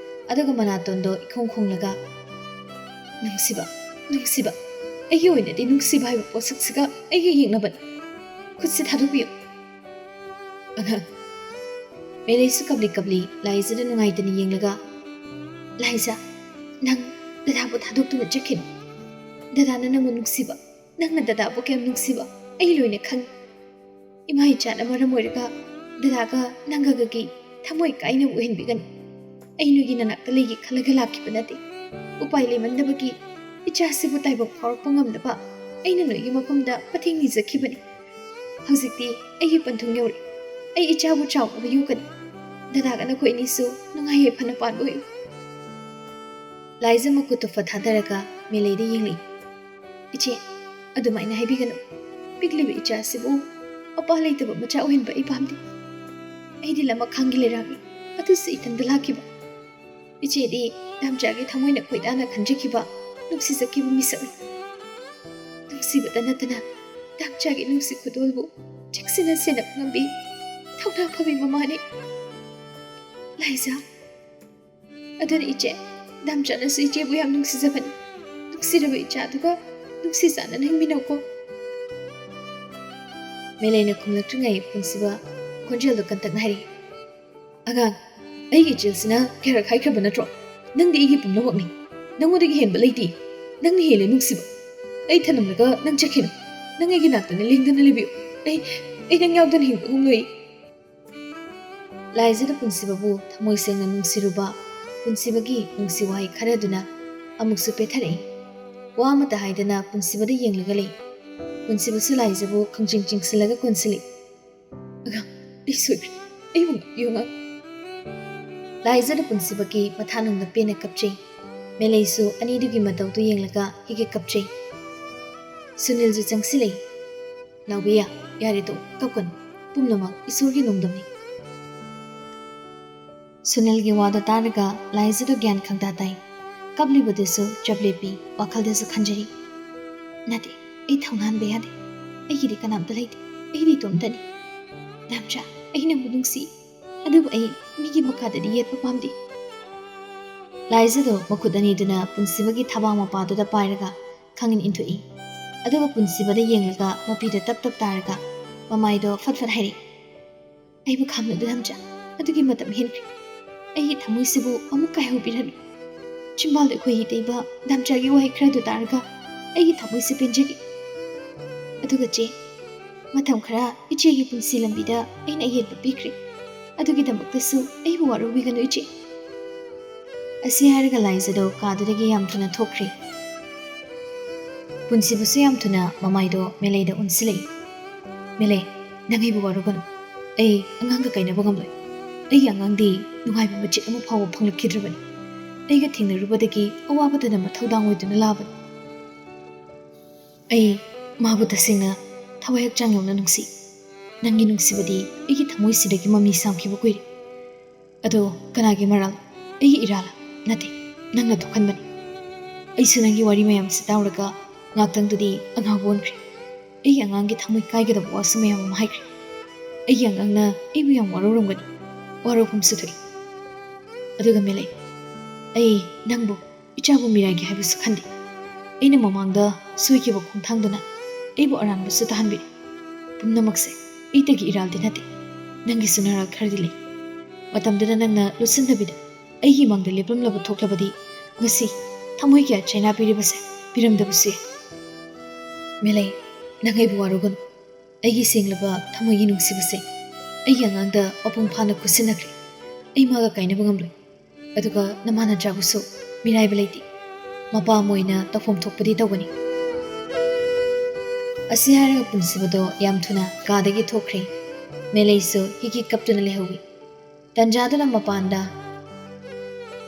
ꯑꯗꯨꯒ ꯃꯅꯥꯇꯣꯟꯗꯣ ꯏꯈꯣꯡ ꯈꯣꯡꯂꯒ, "ꯅꯨꯡꯁꯤꯕ, ꯅꯨꯡꯁꯤꯕ, ꯑꯩꯒꯤ ꯑꯣꯏꯅꯗꯤ ꯅꯨꯡꯁꯤꯕ ꯍꯥꯏꯕ ꯄꯣꯠꯁꯛꯁꯤꯒ ꯑꯩꯒ ꯌꯦꯛꯅꯕꯅꯤ꯫ ꯈꯨꯠꯁꯤ ꯊꯥꯗꯣꯛꯄꯤꯌꯨ꯫" "ꯑꯉꯥꯡ꯫" ꯃꯦꯂꯩꯁꯨ ꯀꯞꯂꯤ ꯀꯞꯂꯤ ꯂꯥꯏꯖꯗ ꯅꯨꯡꯉꯥꯏꯇꯅ ꯌꯦꯡꯂꯒ, "ꯂꯥꯏꯖ, ꯅꯪ ꯗꯗꯥꯕꯨ ꯊꯥꯗꯣꯛꯇꯨꯅ ꯆꯠꯈꯤꯅꯨ꯫ ꯗꯗꯥꯅ ꯅꯪꯕꯨ ꯅꯨꯡꯁꯤꯕ, ꯅꯪꯅ ꯗꯗꯥꯕꯨ ꯀꯌꯥꯝ ꯅꯨꯡꯁꯤꯕ ꯑꯩ ꯂꯣꯏꯅ ꯈꯪꯏ꯫ ꯏꯃꯥ ꯏꯆꯥꯅ ꯃꯔꯝ ꯑꯣꯏꯔꯒ ꯗꯗꯥꯒ ꯅꯪꯒꯒꯤ ꯊꯃꯣꯏ ꯀꯥꯏꯅꯕ ꯑꯣꯏꯍꯟꯕꯤꯒꯅꯨ꯫ ꯑꯩ ꯅꯣꯏꯒꯤ ꯅꯅꯥꯛꯇ ꯂꯩꯒꯦ ꯈꯜꯂꯒ ꯂꯥꯛꯈꯤꯕ ꯅꯠꯇꯦ꯫ ꯎꯄꯥꯏ ꯂꯩꯃꯟꯗꯕꯒꯤ ꯏꯆꯥꯁꯤꯕꯨ ꯇꯥꯏꯕꯪ ꯐꯥꯎꯔꯛꯄ ꯉꯝꯅꯕ ꯑꯩꯅ ꯅꯣꯏꯒꯤ ꯃꯐꯝꯗ ꯃꯇꯦꯡ ꯅꯤꯖꯈꯤꯕꯅꯤ꯫ ꯍꯧꯖꯤꯛꯇꯤ ꯑꯩꯒꯤ ꯄꯟꯊꯨꯡ ꯌꯧꯔꯦ꯫ ꯑꯩ ꯏꯆꯥꯕꯨ ꯆꯥꯎꯅꯕ ꯌꯣꯛꯀꯅꯤ꯫ ꯗꯗꯥꯒ ꯅꯈꯣꯏ ꯑꯅꯤꯁꯨ ꯅꯨꯡꯉꯥꯏ ꯌꯥꯏꯐꯅ ꯄꯥꯟꯕ ꯑꯣꯏꯌꯨ꯫" ꯂꯥꯏꯖ ꯃꯈꯨꯠꯇꯨ ꯐꯠ ꯊꯥꯗꯔꯒ ꯃꯦꯂꯩꯗ ꯌꯦꯡꯂꯛꯏ꯫ "ꯏꯆꯦ, ꯑꯗꯨꯃꯥꯏꯅ ꯍꯥꯏꯕꯤꯒꯅꯨ꯫ ꯄꯤꯛꯂꯤꯕ ꯏꯆꯥꯁꯤꯕꯨ ꯃꯄꯥ ꯂꯩꯇꯕ ꯃꯆꯥ ꯑꯣꯏꯍꯟꯕ ꯑꯩ ꯄꯥꯝꯗꯦ꯫ ꯑꯩꯗꯤ ꯂꯃꯈꯥꯡꯒꯤ ꯂꯩꯔꯥꯡꯅꯤ, ꯑꯗꯨꯁꯨ ꯏꯊꯟꯗ ꯂꯥꯛꯈꯤꯕ꯫ ꯏꯆꯦꯗꯤ ꯗꯥꯝꯆꯥꯒꯤ ꯊꯃꯣꯏꯅ ꯈꯣꯏꯗꯥꯅ ꯈꯟꯖꯈꯤꯕ, ꯅꯨꯡꯁꯤꯖꯈꯤꯕ ꯃꯤꯁꯛꯅꯤ꯫ ꯅꯨꯡꯁꯤꯕꯇ ꯅꯠꯇꯅ ꯗꯥꯝꯆꯥꯒꯤ ꯅꯨꯡꯁꯤ ꯈꯨꯗꯣꯜꯕꯨ ꯆꯦꯛꯁꯤꯟꯅ ꯁꯦꯟꯅꯕ ꯉꯝꯕꯤ ꯊꯧꯅꯥ ꯐꯕꯤ ꯃꯃꯥꯅꯤ꯫ ꯂꯥꯏꯖꯥ, ꯑꯗꯨꯅ ꯏꯆꯦ, ꯗꯥꯝꯆꯥꯅꯁꯨ ꯏꯆꯦꯕꯨ ꯌꯥꯝ ꯅꯨꯡꯁꯤꯖꯕꯅꯤ꯫ ꯅꯨꯡꯁꯤꯔꯕ ꯏꯆꯥꯗꯨꯒ ꯅꯨꯡꯁꯤ ꯆꯥꯟꯅꯅ ꯍꯤꯡꯃꯤꯟꯅꯧꯀꯣ꯫ ꯃꯦꯂꯩꯅ ꯈꯨꯝꯂꯛꯇ꯭ꯔꯤꯉꯩ ꯄꯨꯟꯁꯤꯕ ꯈꯣꯟꯖꯦꯜꯗꯣ ꯀꯟꯇꯛꯅ ꯍꯥꯏꯔꯛꯏ, "ꯑꯉꯥꯡ, ꯑꯩꯒꯤ ꯏꯆꯦꯜꯁꯤꯅ ꯀꯌꯥꯔꯛ ꯍꯥꯏꯈ꯭ꯔꯕ ꯅꯠꯇ꯭ꯔꯣ? ꯅꯪꯗꯤ ꯑꯩꯒꯤ ꯄꯨꯝꯅꯃꯛꯅꯤ꯫ ꯅꯪꯉꯣꯟꯗꯒꯤ ꯍꯦꯟꯕ ꯂꯩꯇꯦ꯫ ꯅꯪꯅ ꯍꯦꯜꯂꯦ ꯅꯨꯡꯁꯤꯕ꯫ ꯑꯩ ꯊꯅꯝꯂꯒ ꯅꯪ ꯆꯠꯈꯤꯅꯨ꯫ ꯅꯪ ꯑꯩꯒꯤ ꯅꯥꯛꯇꯅ ꯂꯦꯡꯗꯅ ꯂꯩꯕꯤꯌꯨ꯫ ꯑꯩ, ꯑꯩ ꯅꯪ ꯌꯥꯎꯗꯅ ꯍꯤꯡꯕ ꯉꯝꯂꯣꯏ꯫" ꯂꯥꯏꯖꯗ ꯄꯨꯟꯁꯤꯕꯕꯨ ꯊꯃꯣꯏ ꯁꯦꯡꯅ ꯅꯨꯡꯁꯤꯔꯨꯕ ꯄꯨꯟꯁꯤꯕꯒꯤ ꯅꯨꯡꯁꯤ ꯋꯥꯍꯩ ꯈꯔꯗꯨꯅ ꯑꯃꯨꯛꯁꯨ ꯄꯦꯊꯔꯛꯏ꯫ ꯋꯥ ꯑꯃꯠꯇ ꯍꯥꯏꯗꯅ ꯄꯨꯟꯁꯤꯕꯗ ꯌꯦꯡꯂꯒ ꯂꯩ꯫ ꯄꯨꯟꯁꯤꯕꯁꯨ ꯂꯥꯏꯖꯕꯨ ꯈꯪꯖꯤꯡ ꯆꯤꯡꯁꯤꯜꯂꯒ ꯀꯣꯟꯁꯤꯜꯂꯤ꯫ "ꯑꯉꯥꯡ, ꯑꯩ ꯁꯣꯏꯈ꯭ꯔꯦ꯫ ꯑꯩꯕꯨ ꯉꯥꯛꯄꯤꯌꯨ, ꯑꯉꯥꯡ꯫" ꯂꯥꯏꯖꯗ ꯄꯨꯟꯁꯤꯕꯒꯤ ꯃꯊꯥꯅꯨꯡꯗ ꯄꯦꯟꯅ ꯀꯞꯆꯩ꯫ ꯃꯦꯂꯩꯁꯨ ꯑꯅꯤꯗꯨꯒꯤ ꯃꯇꯧꯗꯨ ꯌꯦꯡꯂꯒ ꯍꯤꯒꯦ ꯀꯞꯆꯩ꯫ ꯁꯨꯅꯤꯜꯁꯨ ꯆꯪꯁꯤꯜꯂꯛꯏ꯫ "ꯅꯥꯎꯕꯤꯌꯥ, ꯌꯥꯔꯦ ꯇꯣꯛ, ꯀꯞꯀꯅꯨ꯫ ꯄꯨꯝꯅꯃꯛ ꯏꯁꯣꯔꯒꯤ ꯅꯣꯡꯗꯝꯅꯤ꯫" ꯁꯨꯅꯤꯜꯒꯤ ꯋꯥꯗꯣ ꯇꯥꯔꯒ ꯂꯥꯏꯖꯗꯣ ꯒ꯭ꯌꯥꯟ ꯈꯪꯇꯥ ꯇꯥꯏ꯫ ꯀꯞꯂꯤꯕꯗꯨꯁꯨ ꯆꯞ ꯂꯦꯞꯄꯤ, ꯋꯥꯈꯜꯗꯁꯨ ꯈꯟꯖꯔꯤ, "ꯅꯠꯇꯦ, ꯑꯩ ꯊꯧꯅꯥꯟꯕ ꯌꯥꯗꯦ꯫ ꯑꯩꯒꯤꯗꯤ ꯀꯅꯥꯝꯇ ꯂꯩꯇꯦ꯫ ꯑꯩꯗꯤ ꯏꯇꯣꯝꯇꯅꯤ꯫ ꯗꯥꯝꯆꯥ, ꯑꯩ ꯅꯪꯕꯨ ꯅꯨꯡꯁꯤ꯫ ꯑꯗꯨꯕꯨ ꯑꯩ ꯃꯤꯒꯤ ꯃꯈꯥꯗꯗꯤ ꯌꯦꯠꯄ ꯄꯥꯝꯗꯦ꯫" ꯂꯥꯏꯖꯗꯣ ꯃꯈꯨꯠ ꯑꯅꯤꯗꯨꯅ ꯄꯨꯟꯁꯤꯕꯒꯤ ꯊꯕꯥꯛ ꯃꯄꯥꯗꯨꯗ ꯄꯥꯏꯔꯒ ꯈꯪꯏꯟ ꯏꯟꯊꯣꯛꯏ꯫ ꯑꯗꯨꯒ ꯄꯨꯟꯁꯤꯕꯗ ꯌꯦꯡꯂꯒ ꯃꯄꯤꯗ ꯇꯞ ꯇꯞ ꯇꯥꯔꯒ ꯃꯃꯥꯏꯗꯣ ꯐꯠ ꯐꯠ ꯍꯥꯏꯔꯛꯏ, "ꯑꯩꯕꯨ ꯈꯥꯝꯅꯗꯨ ꯗꯥꯝꯆꯥ, ꯑꯗꯨꯒꯤ ꯃꯇꯝ ꯍꯦꯟꯈ꯭ꯔꯦ꯫ ꯑꯩꯒꯤ ꯊꯃꯣꯏꯁꯤꯕꯨ ꯑꯃꯨꯛ ꯀꯥꯏꯍꯧꯕꯤꯔꯅꯨ꯫" ꯆꯤꯝꯕꯥꯜꯗ ꯈꯣꯏꯍꯤ ꯇꯩꯕ ꯗꯥꯝꯆꯥꯒꯤ ꯋꯥꯍꯩ ꯈꯔꯗꯨ ꯇꯥꯔꯒ ꯑꯩꯒꯤ ꯊꯃꯣꯏꯁꯦ ꯄꯦꯟꯖꯈꯤ꯫ ꯑꯗꯨꯒ ꯆꯦ, ꯃꯇꯝ ꯈꯔ ꯏꯆꯦꯒꯤ ꯄꯨꯟꯁꯤ ꯂꯝꯕꯤꯗ ꯑꯩꯅ ꯑꯌꯦꯠꯄ ꯄꯤꯈ꯭ꯔꯦ꯫ ꯑꯗꯨꯒꯤꯗꯃꯛꯇꯁꯨ ꯑꯩꯕꯨ ꯋꯥꯔꯧꯕꯤꯒꯅꯨ ꯏꯆꯦ꯫ ꯑꯁꯤ ꯍꯥꯏꯔꯒ ꯂꯥꯏꯖꯗꯣ ꯀꯥꯗꯨꯗꯒꯤ ꯌꯥꯝ ꯊꯨꯅ ꯊꯣꯛꯈ꯭ꯔꯦ꯫ ꯄꯨꯟꯁꯤꯕꯁꯨ ꯌꯥꯝ ꯊꯨꯅ ꯃꯃꯥꯏꯗꯣ ꯃꯦꯂꯩꯗ ꯑꯣꯟꯁꯤꯜꯂꯛꯏ꯫ "ꯃꯦꯂꯩ, ꯅꯪ ꯑꯩꯕꯨ ꯋꯥꯔꯧꯒꯅꯨ꯫ ꯑꯩ ꯑꯉꯥꯡꯒ ꯀꯥꯏꯅꯕ ꯉꯝꯂꯣꯏ꯫ ꯑꯩꯒꯤ ꯑꯉꯥꯡꯗꯤ ꯅꯨꯡꯉꯥꯏꯕ ꯃꯆꯦꯠ ꯑꯃ ꯐꯥꯎꯕ ꯐꯪꯂꯛꯈꯤꯗ꯭ꯔꯕꯅꯤ꯫ ꯑꯩꯒ ꯊꯦꯡꯅꯔꯨꯕꯗꯒꯤ ꯑꯋꯥꯕꯇꯅ ꯃꯊꯧꯗꯥꯡ ꯑꯣꯏꯗꯨꯅ ꯂꯥꯛꯑꯕꯅꯤ꯫ ꯑꯩ ꯃꯥꯕꯨ ꯇꯁꯦꯡꯅ ꯊꯋꯥꯏ ꯍꯛꯆꯥꯡ ꯌꯥꯎꯅ ꯅꯨꯡꯁꯤ꯫ ꯅꯪꯒꯤ ꯅꯨꯡꯁꯤꯕꯗꯤ ꯑꯩꯒꯤ ꯊꯃꯣꯏꯁꯤꯗꯒꯤ ꯃꯃꯤ ꯁꯥꯝꯈꯤꯕ ꯀꯨꯏꯔꯦ꯫ ꯑꯗꯣ ꯀꯅꯥꯒꯤ ꯃꯔꯥꯜ? ꯑꯩꯒꯤ ꯏꯔꯥꯜ?" ꯅꯠꯇꯦ, ꯅꯪꯅ ꯊꯣꯛꯍꯟꯕꯅꯤ꯫ ꯑꯩꯁꯨ ꯅꯪꯒꯤ ꯋꯥꯔꯤ ꯃꯌꯥꯝꯁꯤ ꯇꯥꯔꯒ ꯉꯥꯛꯇꯪꯗꯨꯗꯤ ꯑꯉꯥꯎꯕ ꯑꯣꯟꯈ꯭ꯔꯦ꯫ ꯑꯩꯒꯤ ꯑꯉꯥꯡꯒꯤ ꯊꯃꯣꯏ ꯀꯥꯏꯒꯗꯕ ꯋꯥꯁꯨ ꯃꯌꯥꯝ ꯑꯃ ꯍꯥꯏꯈ꯭ꯔꯦ꯫ ꯑꯩꯒꯤ ꯑꯉꯥꯡꯅ ꯑꯩꯕꯨ ꯌꯥꯝ ꯋꯥꯔꯧꯔꯝꯒꯅꯤ, ꯋꯥꯔꯧꯐꯝꯁꯨ ꯊꯣꯛꯏ꯫ ꯑꯗꯨꯒ ꯃꯦꯂꯩ, ꯑꯩ ꯅꯪꯕꯨ ꯏꯆꯥꯕꯨ ꯃꯤꯔꯥꯏꯒꯦ ꯍꯥꯏꯕꯁꯨ ꯈꯟꯗꯦ꯫ ꯑꯩꯅ ꯃꯃꯥꯡꯗ ꯁꯣꯏꯈꯤꯕ ꯈꯣꯡꯊꯥꯡꯗꯨꯅ ꯑꯩꯕꯨ ꯑꯔꯥꯟꯕꯁꯨ ꯇꯥꯍꯟꯕꯤꯔꯦ꯫ ꯄꯨꯝꯅꯃꯛꯁꯦ ꯑꯩꯇꯒꯤ ꯏꯔꯥꯜꯗꯤ ꯅꯠꯇꯦ, ꯅꯪꯒꯤꯁꯨ ꯅꯔꯥꯜ ꯈꯔꯗꯤ ꯂꯩ꯫ ꯃꯇꯝꯗꯨꯗ ꯅꯪꯅ ꯂꯣꯠꯁꯤꯟꯗꯕꯤꯗ ꯑꯩꯒꯤ ꯃꯥꯡꯗ ꯂꯦꯞꯂꯝꯂꯕ ꯊꯣꯛꯂꯕꯗꯤ ꯉꯁꯤ ꯊꯃꯣꯏ ꯀꯌꯥ ꯆꯩꯅꯥ ꯄꯤꯔꯤꯕꯁꯦ ꯄꯤꯔꯝꯗꯕꯁꯨ ꯌꯥꯏ꯫ ꯃꯦꯂꯩ, ꯅꯪ ꯑꯩꯕꯨ ꯋꯥꯔꯧꯒꯅꯨ꯫ ꯑꯩꯒꯤ ꯁꯦꯡꯂꯕ ꯊꯃꯣꯏꯒꯤ ꯅꯨꯡꯁꯤꯕꯁꯦ ꯑꯩꯒꯤ ꯑꯉꯥꯡꯗ ꯃꯄꯨꯡ ꯐꯥꯅ ꯈꯨꯠꯁꯤꯟꯅꯈ꯭ꯔꯦ꯫ ꯑꯩ ꯃꯥꯒ ꯀꯥꯏꯅꯕ ꯉꯝꯂꯣꯏ꯫ ꯑꯗꯨꯒ ꯅꯃꯥ ꯅꯆꯥꯕꯨꯁꯨ ꯃꯤꯔꯥꯏꯕ ꯂꯩꯇꯦ꯫ ꯃꯄꯥ ꯑꯃ ꯑꯣꯏꯅ ꯇꯧꯐꯝ ꯊꯣꯛꯄꯗꯤ ꯇꯧꯒꯅꯤ꯫ ꯑꯁꯤ ꯍꯥꯏꯔꯒ ꯄꯨꯟꯁꯤꯕꯗꯣ ꯌꯥꯝ ꯊꯨꯅ ꯀꯥꯗꯒꯤ ꯊꯣꯛꯈ꯭ꯔꯦ꯫ ꯃꯦꯂꯩꯁꯨ ꯍꯤꯛ ꯍꯤꯛ ꯀꯞꯇꯨꯅ ꯂꯩꯍꯧꯏ꯫ ꯇꯟꯖꯥꯗꯨꯅ ꯃꯄꯥꯟꯗ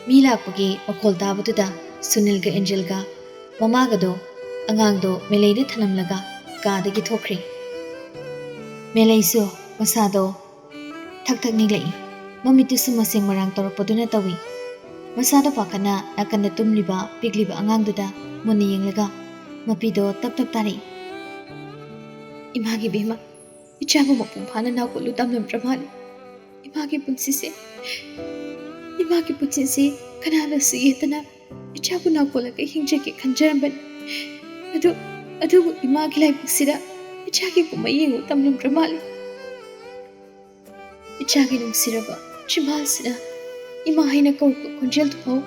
ꯃꯤ ꯂꯥꯛꯄꯒꯤ ꯃꯈꯣꯜ ꯇꯥꯕꯗꯨꯗ ꯁꯨꯅꯤꯜꯒ ꯑꯦꯟꯖꯦꯜꯒ ꯃꯃꯥꯒꯗꯣ ꯑꯉꯥꯡꯗꯣ ꯃꯦꯂꯩꯗ ꯊꯅꯝꯂꯒ ꯀꯥꯗꯒꯤ ꯊꯣꯛꯈ꯭ꯔꯦ꯫ ꯃꯦꯂꯩꯁꯨ ꯃꯁꯥꯗꯣ ꯊꯛ ꯊꯛ ꯅꯤꯛꯂꯛꯏ꯫ ꯃꯃꯤꯠꯇꯨꯁꯨ ꯃꯁꯦꯡ ꯃꯔꯥꯡ ꯇꯧꯔꯛꯄꯗꯨꯅ ꯇꯧꯏ꯫ ꯃꯁꯥꯗꯣ ꯄꯥꯈꯠꯅ ꯅꯥꯀꯟꯗ ꯇꯨꯝꯂꯤꯕ ꯄꯤꯛꯂꯤꯕ ꯑꯉꯥꯡꯗꯨꯗ ꯃꯨꯟꯅ ꯌꯦꯡꯂꯒ ꯃꯄꯤꯗꯣ ꯇꯞ ꯇꯞ ꯇꯥꯔꯛꯏ꯫ "ꯏꯃꯥꯒꯤ ꯕꯦꯝꯃ, ꯏꯆꯥꯕꯨ ꯃꯄꯨꯡ ꯐꯥꯅ ꯅꯥꯀꯣꯠꯂꯨ ꯇꯝꯂꯝꯗ꯭ꯔ ꯃꯥꯜꯂꯦ꯫ ꯏꯃꯥꯒꯤ ꯄꯨꯟꯁꯤꯁꯦ, ꯏꯃꯥꯒꯤ ꯄꯨꯟꯁꯤꯁꯦ ꯀꯅꯥꯅꯁꯨ ꯌꯦꯠꯇꯅ ꯏꯆꯥꯕꯨ ꯅꯥꯀꯣꯠꯂꯒ ꯍꯤꯡꯖꯒꯦ ꯈꯟꯖꯔꯝꯕꯅꯤ꯫ ꯑꯗꯨ, ꯑꯗꯨꯕꯨ ꯏꯃꯥꯒꯤ ꯂꯥꯏꯕꯛꯁꯤꯗ ꯏꯆꯥꯒꯤ ꯀꯨꯝꯍꯩ ꯌꯦꯡꯉꯨ ꯇꯝꯂꯝꯗ꯭ꯔ ꯃꯥꯜꯂꯦ꯫ ꯏꯆꯥꯒꯤ ꯅꯨꯡꯁꯤꯔꯕ ꯆꯤꯝꯕꯥꯜꯁꯤꯅ ꯏꯃꯥ ꯍꯥꯏꯅ ꯀꯧꯔꯛꯄ ꯈꯣꯟꯖꯦꯜꯗꯨꯐꯥꯎ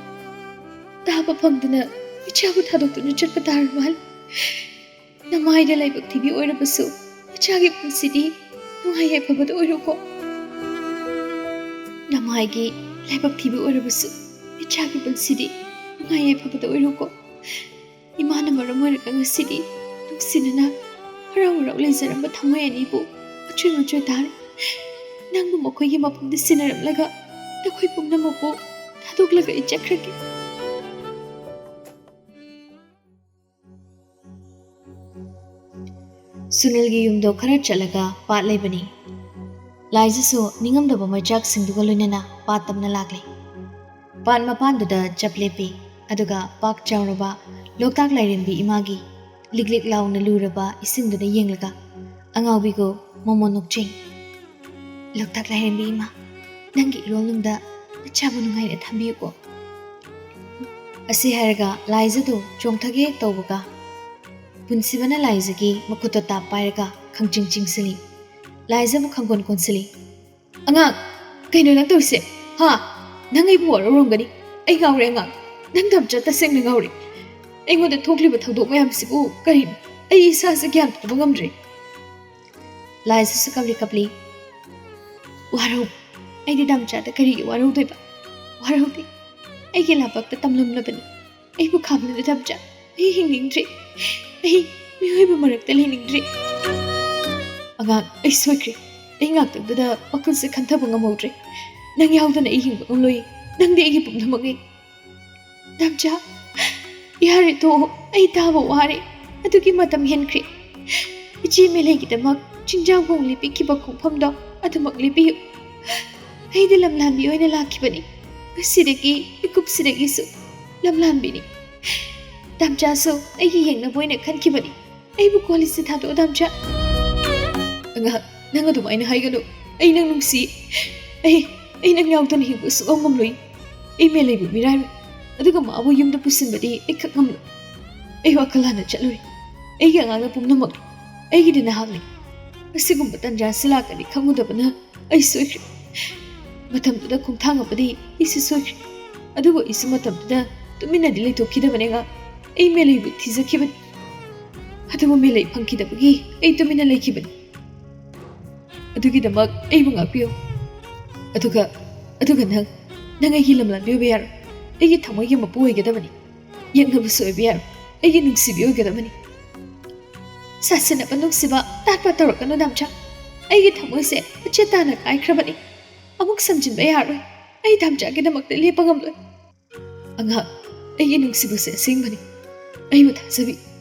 ꯇꯥꯕ ꯐꯪꯗꯅ ꯏꯆꯥꯕꯨ ꯊꯥꯗꯣꯛꯇꯨꯅ ꯆꯠꯄ ꯇꯥꯔ ꯃꯥꯜꯂꯦ꯫ ꯅꯃꯥꯏꯗ ꯂꯥꯏꯕꯛ ꯊꯤꯕꯤ ꯑꯣꯏꯔꯕꯁꯨ ꯏꯆꯥꯒꯤ ꯄꯨꯟꯁꯤꯗꯤ ꯅꯨꯡꯉꯥꯏ ꯌꯥꯏꯐꯕꯗ ꯑꯣꯏꯔꯣꯀꯣ꯫ ꯅꯃꯥꯏꯒꯤ ꯂꯥꯏꯕꯛ ꯊꯤꯕꯤ ꯑꯣꯏꯔꯕꯁꯨ ꯏꯆꯥꯒꯤ ꯄꯨꯟꯁꯤꯗꯤ ꯅꯨꯡꯉꯥꯏ ꯌꯥꯏꯐꯕꯗ ꯑꯣꯏꯔꯣꯀꯣ꯫ ꯏꯃꯥꯅ ꯃꯔꯝ ꯑꯣꯏꯔꯒ ꯉꯁꯤꯗꯤ ꯅꯨꯡꯁꯤꯅꯅ ꯍꯔꯥꯎ ꯍꯔꯥꯎ ꯂꯩꯖꯔꯝꯕ ꯊꯃꯣꯏ ꯑꯅꯤꯕꯨ ꯑꯆꯣꯏ ꯃꯆꯣꯏ ꯇꯥꯔꯦ꯫ ꯅꯪꯕꯨ ꯃꯈꯣꯏꯒꯤ ꯃꯐꯝꯗ ꯁꯤꯟꯅꯔꯝꯂꯒ ꯅꯈꯣꯏ ꯄꯨꯝꯅꯃꯛꯄꯨ ꯊꯥꯗꯣꯛꯂꯒ ꯑꯩ ꯆꯠꯈ꯭ꯔꯒꯦ꯫" ꯁꯨꯅꯤꯜꯒꯤ ꯌꯨꯝꯗꯣ ꯈꯔ ꯆꯠꯂꯒ ꯄꯥꯠ ꯂꯩꯕꯅꯤ꯫ ꯂꯥꯏꯖꯁꯨ ꯅꯤꯡꯉꯝꯗꯕ ꯃꯩꯆꯥꯛꯁꯤꯡꯗꯨꯒ ꯂꯣꯏꯅꯅ ꯄꯥꯠ ꯇꯝꯅ ꯂꯥꯛꯂꯦ꯫ ꯄꯥꯠ ꯃꯄꯥꯟꯗꯨꯗ ꯆꯞ ꯂꯦꯞꯄꯤ꯫ ꯑꯗꯨꯒ ꯄꯥꯛ ꯆꯥꯎꯔꯕ ꯂꯣꯛꯇꯥꯛ ꯂꯥꯏꯔꯦꯝꯕꯤ ꯏꯃꯥꯒꯤ ꯂꯤꯛ ꯂꯤꯛ ꯂꯥꯎꯅ ꯂꯨꯔꯕ ꯏꯁꯤꯡꯗꯨꯗ ꯌꯦꯡꯂꯒ ꯑꯉꯥꯎꯕꯤꯒꯨ ꯃꯣꯃꯣꯟ ꯅꯣꯛꯆꯩ꯫ "ꯂꯣꯛꯇꯥꯛ ꯂꯥꯏꯔꯦꯝꯕꯤ ꯏꯃꯥ, ꯅꯪꯒꯤ ꯏꯔꯣꯜꯅꯨꯡꯗ ꯅꯆꯥꯕꯨ ꯅꯨꯡꯉꯥꯏꯅ ꯊꯝꯕꯤꯌꯨꯀꯣ꯫" ꯑꯁꯤ ꯍꯥꯏꯔꯒ ꯂꯥꯏꯖꯗꯨ ꯆꯣꯡꯊꯒꯦ ꯇꯧꯕꯒ ꯄꯨꯟꯁꯤꯕꯅ ꯂꯥꯏꯖꯒꯤ ꯃꯈꯨꯠꯇ ꯇꯥꯞ ꯄꯥꯏꯔꯒ ꯈꯪꯆꯤꯡ ꯆꯤꯡꯁꯤꯜꯂꯤ꯫ ꯂꯥꯏꯖꯕꯨ ꯈꯪꯒꯣꯟ ꯀꯣꯟꯁꯤꯜꯂꯤ꯫ "ꯑꯉꯥꯡ, ꯀꯩꯅꯣ ꯅꯪ ꯇꯧꯔꯤꯁꯦ? ꯍꯥ? ꯅꯪ ꯑꯩꯕꯨ ꯋꯥꯔꯧꯔꯝꯒꯅꯤ꯫ ꯑꯩ ꯉꯥꯎꯔꯦ ꯑꯉꯥꯡ꯫ ꯅꯪ ꯗꯥꯝꯆꯥ ꯇꯁꯦꯡꯅ ꯉꯥꯎꯔꯦ꯫ ꯑꯩꯉꯣꯟꯗ ꯊꯣꯛꯂꯤꯕ ꯊꯧꯗꯣꯛ ꯃꯌꯥꯝꯁꯤꯕꯨ ꯀꯔꯤꯅꯣ? ꯑꯩ ꯏꯁꯥꯁꯦ ꯒ꯭ꯌꯥꯟ ꯇꯥꯕ ꯉꯝꯗ꯭ꯔꯦ꯫" ꯂꯥꯏꯖꯁꯨ ꯀꯞꯂꯤ ꯀꯞꯂꯤ꯫ "ꯋꯥꯔꯧ꯫ ꯑꯩꯗꯤ ꯗꯥꯝꯆꯥꯗ ꯀꯔꯤꯒꯤ ꯋꯥꯔꯧꯗꯣꯏꯕ? ꯋꯥꯔꯧꯗꯦ꯫ ꯑꯩꯒꯤ ꯂꯥꯏꯕꯛꯇ ꯇꯝꯂꯝꯂꯕꯅꯤ꯫ ꯑꯩꯕꯨ ꯈꯥꯝꯂꯅꯨ ꯗꯥꯝꯆꯥ꯫ ꯑꯩ ꯍꯤꯡꯅꯤꯡꯗ꯭ꯔꯦ꯫ ꯑꯩ ꯃꯤꯑꯣꯏꯕ ꯃꯔꯛꯇ ꯂꯩꯅꯤꯡꯗ꯭ꯔꯦ꯫" "ꯑꯉꯥꯡ, ꯑꯩ ꯁꯣꯏꯈ꯭ꯔꯦ꯫ ꯑꯩ ꯉꯥꯛꯇꯪꯗꯨꯗ ꯋꯥꯈꯜꯁꯦ ꯈꯟꯊꯕ ꯉꯝꯍꯧꯗ꯭ꯔꯦ꯫ ꯅꯪ ꯌꯥꯎꯗꯅ ꯑꯩ ꯍꯤꯡꯕ ꯉꯝꯂꯣꯏ꯫ ꯅꯪꯗꯤ ꯑꯩꯒꯤ ꯄꯨꯝꯅꯃꯛꯅꯤ꯫" "ꯗꯥꯝꯆꯥ, ꯌꯥꯔꯦ ꯇꯣꯛꯑꯣ꯫ ꯑꯩ ꯇꯥꯕ ꯋꯥꯔꯦ꯫ ꯑꯗꯨꯒꯤ ꯃꯇꯝ ꯍꯦꯟꯈ꯭ꯔꯦ꯫ ꯏꯆꯦ ꯃꯦꯂꯩꯒꯤꯗꯃꯛ ꯆꯤꯡꯖꯥꯎ ꯈꯣꯡ ꯂꯦꯞꯄꯤꯈꯤꯕ ꯈꯣꯡꯐꯝꯗꯣ ꯑꯗꯨꯃꯛ ꯂꯦꯞꯄꯤꯌꯨ꯫ ꯑꯩꯗꯤ ꯂꯝꯂꯥꯟꯕꯤ ꯑꯣꯏꯅ ꯂꯥꯛꯈꯤꯕꯅꯤ꯫ ꯉꯁꯤꯗꯒꯤ, ꯃꯤꯀꯨꯞꯁꯤꯗꯒꯤꯁꯨ ꯂꯝꯂꯥꯟꯕꯤꯅꯤ꯫ ꯗꯥꯝꯆꯥꯁꯨ ꯑꯩꯒꯤ ꯌꯦꯡꯅꯕ ꯑꯣꯏꯅ ꯈꯟꯈꯤꯕꯅꯤ꯫ ꯑꯩꯕꯨ ꯀꯣꯂꯦꯖꯇ ꯊꯥꯗꯣꯛꯑꯣ ꯗꯥꯝꯆꯥ꯫" "ꯑꯉꯥꯡ, ꯅꯪ ꯑꯗꯨꯃꯥꯏꯅ ꯍꯥꯏꯒꯅꯨ꯫ ꯑꯩ ꯅꯪ ꯅꯨꯡꯁꯤ꯫ ꯑꯩ, ꯑꯩ ꯅꯪ ꯌꯥꯎꯗꯅ ꯍꯤꯡꯕ ꯁꯨꯛꯉꯝ ꯉꯝꯂꯣꯏ꯫ ꯑꯩ ꯃꯦꯂꯩꯕꯨ ꯃꯤꯔꯥꯏꯔꯣꯏ꯫ ꯑꯗꯨꯒ ꯃꯥꯕꯨ ꯌꯨꯝꯗ ꯄꯨꯁꯤꯟꯕꯗꯤ ꯑꯩ ꯈꯛ ꯉꯝꯂꯣꯏ꯫ ꯑꯩ ꯋꯥꯈꯜ ꯍꯥꯟꯅ ꯆꯠꯂꯨꯔꯦ꯫ ꯑꯩꯒꯤ ꯑꯉꯥꯡꯅ ꯄꯨꯝꯅꯃꯛ꯫ ꯑꯩꯒꯤꯗꯤ ꯅꯍꯥꯛꯅꯤ꯫ ꯑꯁꯤꯒꯨꯝꯕ ꯇꯟꯖꯥ ꯑꯁꯤ ꯂꯥꯛꯀꯅꯤ ꯈꯪꯉꯨꯗꯕꯅ ꯑꯩ ꯁꯣꯏꯈ꯭ꯔꯦ꯫ ꯃꯇꯝꯗꯨꯗ ꯈꯣꯡꯊꯥꯡ ꯑꯃꯗꯤ ꯑꯩꯁꯨ ꯁꯣꯏꯈ꯭ꯔꯦ꯫ ꯑꯗꯨꯕꯨ ꯑꯩꯁꯨ ꯃꯇꯝꯗꯨꯗ ꯇꯨꯃꯤꯟꯅꯗꯤ ꯂꯩꯊꯣꯛꯈꯤꯗꯕꯅꯦ ꯑꯉꯥꯡ꯫ ꯑꯩ ꯃꯦꯂꯩꯕꯨ ꯊꯤꯖꯈꯤꯕꯅꯤ꯫ ꯑꯗꯨꯕꯨ ꯃꯦꯂꯩ ꯐꯪꯈꯤꯗꯕꯒꯤ ꯑꯩ ꯇꯨꯃꯤꯟꯅ ꯂꯩꯈꯤꯕꯅꯤ꯫ ꯑꯗꯨꯒꯤꯗꯃꯛ ꯑꯩꯕꯨ ꯉꯥꯛꯄꯤꯌꯨ꯫ ꯑꯗꯨꯒ, ꯑꯗꯨꯒ ꯅꯪ, ꯅꯪ ꯑꯩꯒꯤ ꯂꯝꯂꯥꯟꯕꯤ ꯑꯣꯏꯕ ꯌꯥꯔꯣꯏ꯫ ꯑꯩꯒꯤ ꯊꯃꯣꯏꯒꯤ ꯃꯄꯨ ꯑꯣꯏꯒꯗꯕꯅꯤ꯫ ꯌꯦꯛꯅꯕꯁꯨ ꯑꯣꯏꯕ ꯌꯥꯔꯣꯏ꯫ ꯑꯩꯒꯤ ꯅꯨꯡꯁꯤꯕꯤ ꯑꯣꯏꯒꯗꯕꯅꯤ꯫" "ꯁꯥꯁꯤꯟꯅꯕ ꯅꯨꯡꯁꯤꯕ ꯇꯥꯠꯄ ꯇꯧꯔꯛꯀꯅꯨ ꯗꯥꯝꯆꯥ꯫ ꯑꯩꯒꯤ ꯊꯃꯣꯏꯁꯦ ꯃꯆꯦꯠ ꯇꯥꯅ ꯀꯥꯏꯈ꯭ꯔꯕꯅꯤ꯫ ꯑꯃꯨꯛ ꯁꯝꯖꯤꯟꯕ ꯌꯥꯔꯣꯏ꯫ ꯑꯩ ꯗꯥꯝꯆꯥꯒꯤꯗꯃꯛꯇ ꯂꯦꯞꯄ ꯉꯝꯂꯣꯏ꯫" "ꯑꯉꯥꯡ, ꯑꯩꯒꯤ ꯅꯨꯡꯁꯤꯕꯁꯦ ꯑꯁꯦꯡꯕꯅꯤ꯫ ꯑꯩꯕꯨ ꯊꯥꯖꯕꯤ꯫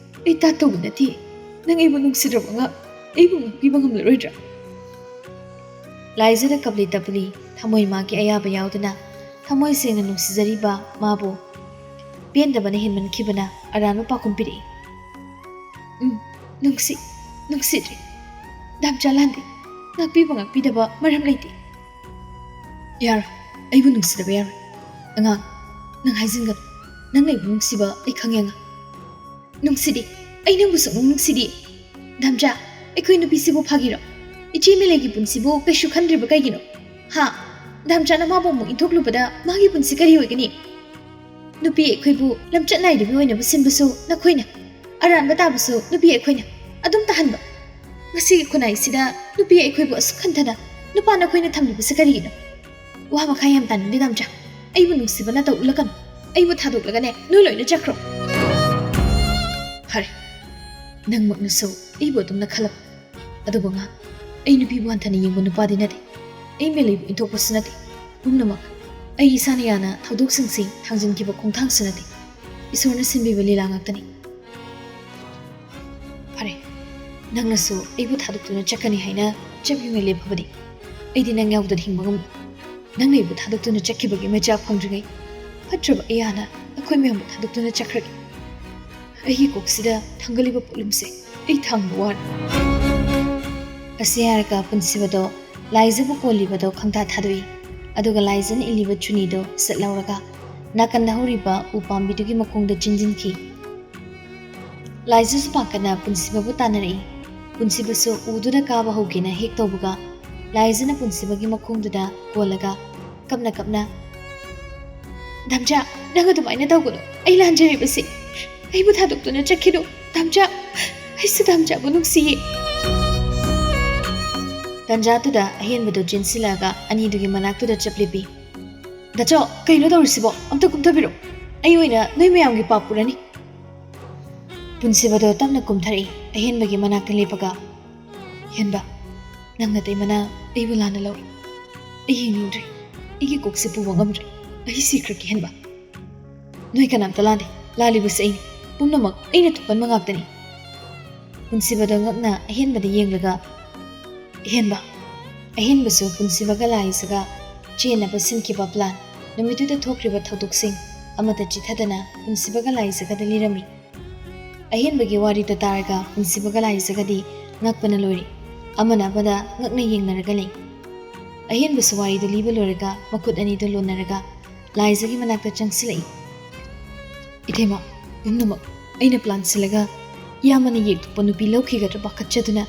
ꯑꯩ ꯇꯥꯠ ꯇꯧꯕ ꯅꯠꯇꯦ꯫ ꯅꯪ ꯑꯩꯕꯨ ꯅꯨꯡꯁꯤꯗ꯭ꯔꯕ ꯑꯉꯥꯡ? ꯑꯩꯕꯨ ꯉꯥꯛꯄꯤꯕ ꯉꯝꯂꯔꯣꯏꯗ꯭ꯔꯥ?" ꯂꯥꯏꯖꯅ ꯀꯞꯂꯤ ꯇꯞꯂꯤ, ꯊꯃꯣꯏ ꯃꯥꯒꯤ ꯑꯌꯥꯕ ꯌꯥꯎꯗꯅ ꯊꯃꯣꯏ ꯁꯦꯡꯅ ꯅꯨꯡꯁꯤꯖꯔꯤꯕ ꯃꯥꯕꯨ ꯄꯦꯟꯗꯕꯅ ꯍꯦꯟꯃꯟꯈꯤꯕꯅ ꯑꯔꯥꯟꯕ ꯄꯥꯎꯈꯨꯝ ꯄꯤꯔꯛꯏ꯫ "ꯎꯝ, ꯅꯨꯡꯁꯤ, ꯅꯨꯡꯁꯤꯗ꯭ꯔꯦ꯫ ꯗꯥꯝꯆꯥ ꯂꯥꯟꯗꯦ꯫ ꯉꯥꯛꯄꯤꯕ ꯉꯥꯛꯄꯤꯗꯕ ꯃꯔꯝ ꯂꯩꯇꯦ꯫" "ꯌꯥꯔꯣꯏ, ꯑꯩꯕꯨ ꯅꯨꯡꯁꯤꯗꯕ ꯌꯥꯔꯣꯏ꯫ ꯑꯉꯥꯡ, ꯅꯪ ꯍꯥꯏꯖꯤꯟꯒꯅꯨ꯫ ꯅꯪꯅ ꯑꯩꯕꯨ ꯅꯨꯡꯁꯤꯕ ꯑꯩ ꯈꯪꯉꯦ, ꯑꯉꯥꯡ꯫" "ꯅꯨꯡꯁꯤꯗꯦ, ꯑꯩ ꯅꯪꯕꯨ ꯁꯨꯛꯅꯨꯡ ꯅꯨꯡꯁꯤꯗꯦ꯫" "ꯗꯥꯝꯆꯥ, ꯑꯩꯈꯣꯏ ꯅꯨꯄꯤꯁꯤꯕꯨ ꯐꯥꯒꯤꯔꯣ? ꯏꯆꯦ ꯃꯦꯂꯩꯒꯤ ꯄꯨꯟꯁꯤꯕꯨ ꯀꯩꯁꯨ ꯈꯟꯗ꯭ꯔꯤꯕ ꯀꯩꯒꯤꯅꯣ? ꯍꯥ? ꯗꯥꯝꯆꯥꯅ ꯃꯥꯕꯨ ꯑꯃꯨꯛ ꯏꯟꯊꯣꯛꯂꯨꯕꯗ ꯃꯥꯒꯤ ꯄꯨꯟꯁꯤ ꯀꯔꯤ ꯑꯣꯏꯒꯅꯤ? ꯅꯨꯄꯤ ꯑꯩꯈꯣꯏꯕꯨ ꯂꯝꯆꯠ ꯅꯥꯏꯗꯕꯤ ꯑꯣꯏꯅꯕ ꯁꯤꯟꯕꯁꯨ ꯅꯈꯣꯏꯅ, ꯑꯔꯥꯟꯕ ꯇꯥꯕꯁꯨ ꯅꯨꯄꯤ ꯑꯩꯈꯣꯏꯅ ꯑꯗꯨꯝ ꯇꯥꯍꯟꯕ꯫ ꯉꯁꯤꯒꯤ ꯈꯨꯟꯅꯥꯏꯁꯤꯗ ꯅꯨꯄꯤ ꯑꯩꯈꯣꯏꯕꯨ ꯑꯁꯨꯛ ꯍꯟꯊꯅ ꯅꯨꯄꯥ ꯅꯈꯣꯏꯅ ꯊꯝꯂꯤꯕꯁꯤ ꯀꯔꯤꯒꯤꯅꯣ? ꯋꯥ ꯃꯈꯥ ꯌꯥꯝ ꯇꯥꯅꯤꯡꯗꯦ, ꯗꯥꯝꯆꯥ꯫ ꯑꯩꯕꯨ ꯅꯨꯡꯁꯤꯕ ꯅꯇꯧ ꯎꯠꯂꯛꯀꯅꯨ꯫ ꯑꯩꯕꯨ ꯊꯥꯗꯣꯛꯂꯒꯅꯦ, ꯅꯣꯏ ꯂꯣꯏꯅ ꯆꯠꯈ꯭ꯔꯣ꯫" "ꯐꯔꯦ, ꯅꯪꯃꯛꯅꯁꯨ ꯑꯩꯕꯨ ꯑꯗꯨꯝꯅ ꯈꯜꯂꯝꯃꯨ꯫ ꯑꯗꯨꯕꯨ ꯉꯥ, ꯑꯩ ꯅꯨꯄꯤꯕꯨ ꯍꯟꯊꯅ ꯌꯦꯡꯕ ꯅꯨꯄꯥꯗꯤ ꯅꯠꯇꯦ꯫ ꯑꯩ ꯃꯦꯂꯩꯕꯨ ꯏꯟꯊꯣꯛꯄꯁꯨ ꯅꯠꯇꯦ꯫ ꯄꯨꯝꯅꯃꯛ ꯑꯩ ꯏꯁꯥꯅ ꯌꯥꯅ ꯊꯧꯗꯣꯛꯁꯤꯡꯁꯤ ꯊꯥꯡꯖꯤꯟꯈꯤꯕ ꯈꯣꯡꯊꯥꯡꯁꯨ ꯅꯠꯇꯦ꯫ ꯏꯁꯣꯔꯅ ꯁꯤꯟꯕꯤꯕ ꯂꯤꯂꯥ ꯉꯥꯛꯇꯅꯤ꯫" "ꯐꯔꯦ, ꯅꯪꯅꯁꯨ ꯑꯩꯕꯨ ꯊꯥꯗꯣꯛꯇꯨꯅ ꯆꯠꯀꯅꯤ ꯍꯥꯏꯅ ꯆꯞ ꯌꯨꯡꯅ ꯂꯦꯞꯄꯕꯗꯤ ꯑꯩꯗꯤ ꯅꯪ ꯌꯥꯎꯗꯅ ꯍꯤꯡꯕ ꯉꯝꯂꯣꯏ꯫ ꯅꯪꯅ ꯑꯩꯕꯨ ꯊꯥꯗꯣꯛꯇꯨꯅ ꯆꯠꯈꯤꯕꯒꯤ ꯃꯩꯆꯥꯛ ꯐꯪꯗ꯭ꯔꯤꯉꯩ ꯐꯠꯇ꯭ꯔꯕ ꯑꯩ ꯍꯥꯟꯅ ꯑꯩꯈꯣꯏ ꯃꯌꯥꯝꯕꯨ ꯊꯥꯗꯣꯛꯇꯨꯅ ꯆꯠꯈ꯭ꯔꯒꯦ꯫ ꯑꯩꯒꯤ ꯀꯣꯛꯁꯤꯗ ꯊꯥꯡꯒꯠꯂꯤꯕ ꯄꯣꯠꯂꯨꯝꯁꯦ ꯑꯩ ꯊꯥꯡꯕ ꯋꯥꯔꯦ꯫" ꯑꯁꯤ ꯍꯥꯏꯔꯒ ꯄꯨꯟꯁꯤꯕꯗꯣ ꯂꯥꯏꯖꯕꯨ ꯀꯣꯜꯂꯤꯕꯗꯣ ꯈꯪꯊꯥ ꯊꯥꯗꯣꯛꯏ꯫ ꯑꯗꯨꯒ ꯂꯥꯏꯖꯅ ꯏꯜꯂꯤꯕ ꯆꯨꯅꯤꯗꯣ ꯁꯠ ꯂꯧꯔꯒ ꯅꯥꯀꯟꯗ ꯍꯧꯔꯤꯕ ꯎ ꯄꯥꯝꯕꯤꯗꯨꯒꯤ ꯃꯈꯣꯡꯗ ꯆꯤꯡꯁꯤꯟꯈꯤ꯫ ꯂꯥꯏꯖꯁꯨ ꯄꯥꯡꯒꯠꯅ ꯄꯨꯟꯁꯤꯕꯕꯨ ꯇꯥꯟꯅꯔꯛꯏ꯫ ꯄꯨꯟꯁꯤꯕꯁꯨ ꯎꯗꯨꯗ ꯀꯥꯕ ꯍꯧꯒꯦꯅ ꯍꯦꯛ ꯇꯧꯕꯒ, ꯂꯥꯏꯖꯅ ꯄꯨꯟꯁꯤꯕꯒꯤ ꯃꯈꯣꯡꯗꯨꯗ ꯀꯣꯜꯂꯒ ꯀꯞꯅ ꯀꯞꯅ, "ꯗꯥꯝꯆꯥ, ꯅꯪ ꯑꯗꯨꯃꯥꯏꯅ ꯇꯧꯒꯅꯨ꯫ ꯑꯩ ꯂꯥꯟꯖꯔꯤꯕꯁꯤ꯫ ꯑꯩꯕꯨ ꯊꯥꯗꯣꯛꯇꯨꯅ ꯆꯠꯈꯤꯅꯨ꯫ ꯗꯥꯝꯆꯥ, ꯑꯩꯁꯨ ꯗꯥꯝꯆꯥꯕꯨ ꯅꯨꯡꯁꯤꯌꯦ꯫" ꯇꯟꯖꯥꯗꯨꯗ ꯑꯍꯦꯟꯕꯗꯨ ꯆꯦꯟꯁꯤꯜꯂꯛꯑꯒ ꯑꯅꯤꯗꯨꯒꯤ ꯃꯅꯥꯛꯇꯨꯗ ꯆꯞ ꯂꯦꯞꯄꯤ꯫ "ꯗꯥꯆꯧ, ꯀꯩꯅꯣ ꯇꯧꯔꯤꯁꯤꯕꯣ? ꯑꯝꯇ ꯀꯨꯝꯊꯕꯤꯔꯣ꯫ ꯑꯩ ꯑꯣꯏꯅ ꯅꯣꯏ ꯃꯌꯥꯝꯒꯤ ꯄꯥꯞ ꯄꯨꯔꯅꯤ꯫" ꯄꯨꯟꯁꯤꯕꯗꯣ ꯇꯞꯅ ꯀꯨꯝꯊꯔꯛꯏ꯫ ꯑꯍꯦꯟꯕꯒꯤ ꯃꯅꯥꯛꯇ ꯂꯦꯞꯄꯒ, "ꯍꯦꯟꯕ, ꯅꯪ ꯅꯇꯩꯃꯅ ꯑꯩꯕꯨ ꯂꯥꯟꯅ ꯂꯧꯔꯦ꯫ ꯑꯩ ꯍꯤꯡꯅꯤꯡꯗ꯭ꯔꯦ꯫ ꯑꯩꯒꯤ ꯀꯣꯛꯁꯦ ꯄꯨꯕ ꯉꯝꯗ꯭ꯔꯦ꯫ ꯑꯩ ꯁꯤꯈ꯭ꯔꯒꯦ, ꯍꯦꯟꯕ꯫" "ꯅꯣꯏ ꯀꯅꯥꯝꯇ ꯂꯥꯟꯗꯦ꯫ ꯂꯥꯜꯂꯤꯕꯁꯦ ꯑꯩꯅꯤ꯫ ꯄꯨꯝꯅꯃꯛ ꯑꯩꯅ ꯊꯣꯛꯍꯟꯕ ꯉꯥꯛꯇꯅꯤ꯫" ꯄꯨꯟꯁꯤꯕꯗꯣ ꯉꯛꯅ ꯑꯍꯦꯟꯕꯗ ꯌꯦꯡꯂꯒ, "ꯍꯦꯟꯕ꯫" ꯑꯍꯦꯟꯕꯁꯨ ꯄꯨꯟꯁꯤꯕꯒ ꯂꯥꯏꯖꯒ ꯆꯦꯟꯅꯕ ꯁꯤꯟꯈꯤꯕ plan ꯅꯨꯃꯤꯠꯇꯨꯗ ꯊꯣꯛꯈ꯭ꯔꯤꯕ ꯊꯧꯗꯣꯛꯁꯤꯡ ꯑꯃꯠꯇ ꯆꯤꯊꯗꯅ ꯄꯨꯟꯁꯤꯕꯒ ꯂꯥꯏꯖꯒꯗ ꯂꯤꯔꯝꯃꯤ꯫ ꯑꯍꯦꯟꯕꯒꯤ ꯋꯥꯔꯤꯗ ꯇꯥꯔꯒ ꯄꯨꯟꯁꯤꯕꯒ ꯂꯥꯏꯖꯒꯗꯤ ꯉꯛꯄꯅ ꯂꯣꯏꯔꯤ꯫ ꯑꯃꯅ ꯑꯃꯗ ꯉꯛꯅ ꯌꯦꯡꯅꯔꯒ ꯂꯩ꯫ ꯑꯍꯦꯟꯕꯁꯨ ꯋꯥꯔꯤꯗꯨ ꯂꯤꯕ ꯂꯣꯏꯔꯒ ꯃꯈꯨꯠ ꯑꯅꯤꯗꯨ ꯂꯣꯟꯅꯔꯒ ꯂꯥꯏꯖꯒꯤ ꯃꯅꯥꯛꯇ ꯆꯪꯁꯤꯜꯂꯛꯏ꯫ "ꯏꯇꯩꯃ, ꯄꯨꯝꯅꯃꯛ ꯑꯩꯅ ꯄ꯭ꯂꯥꯟ ꯁꯤꯜꯂꯒ ꯏꯌꯥꯝꯕꯅ ꯌꯦꯛꯊꯣꯛꯄ ꯅꯨꯄꯤ ꯂꯧꯈꯤꯒꯗ꯭ꯔꯥ ꯄꯥꯈꯠꯆꯗꯨꯅ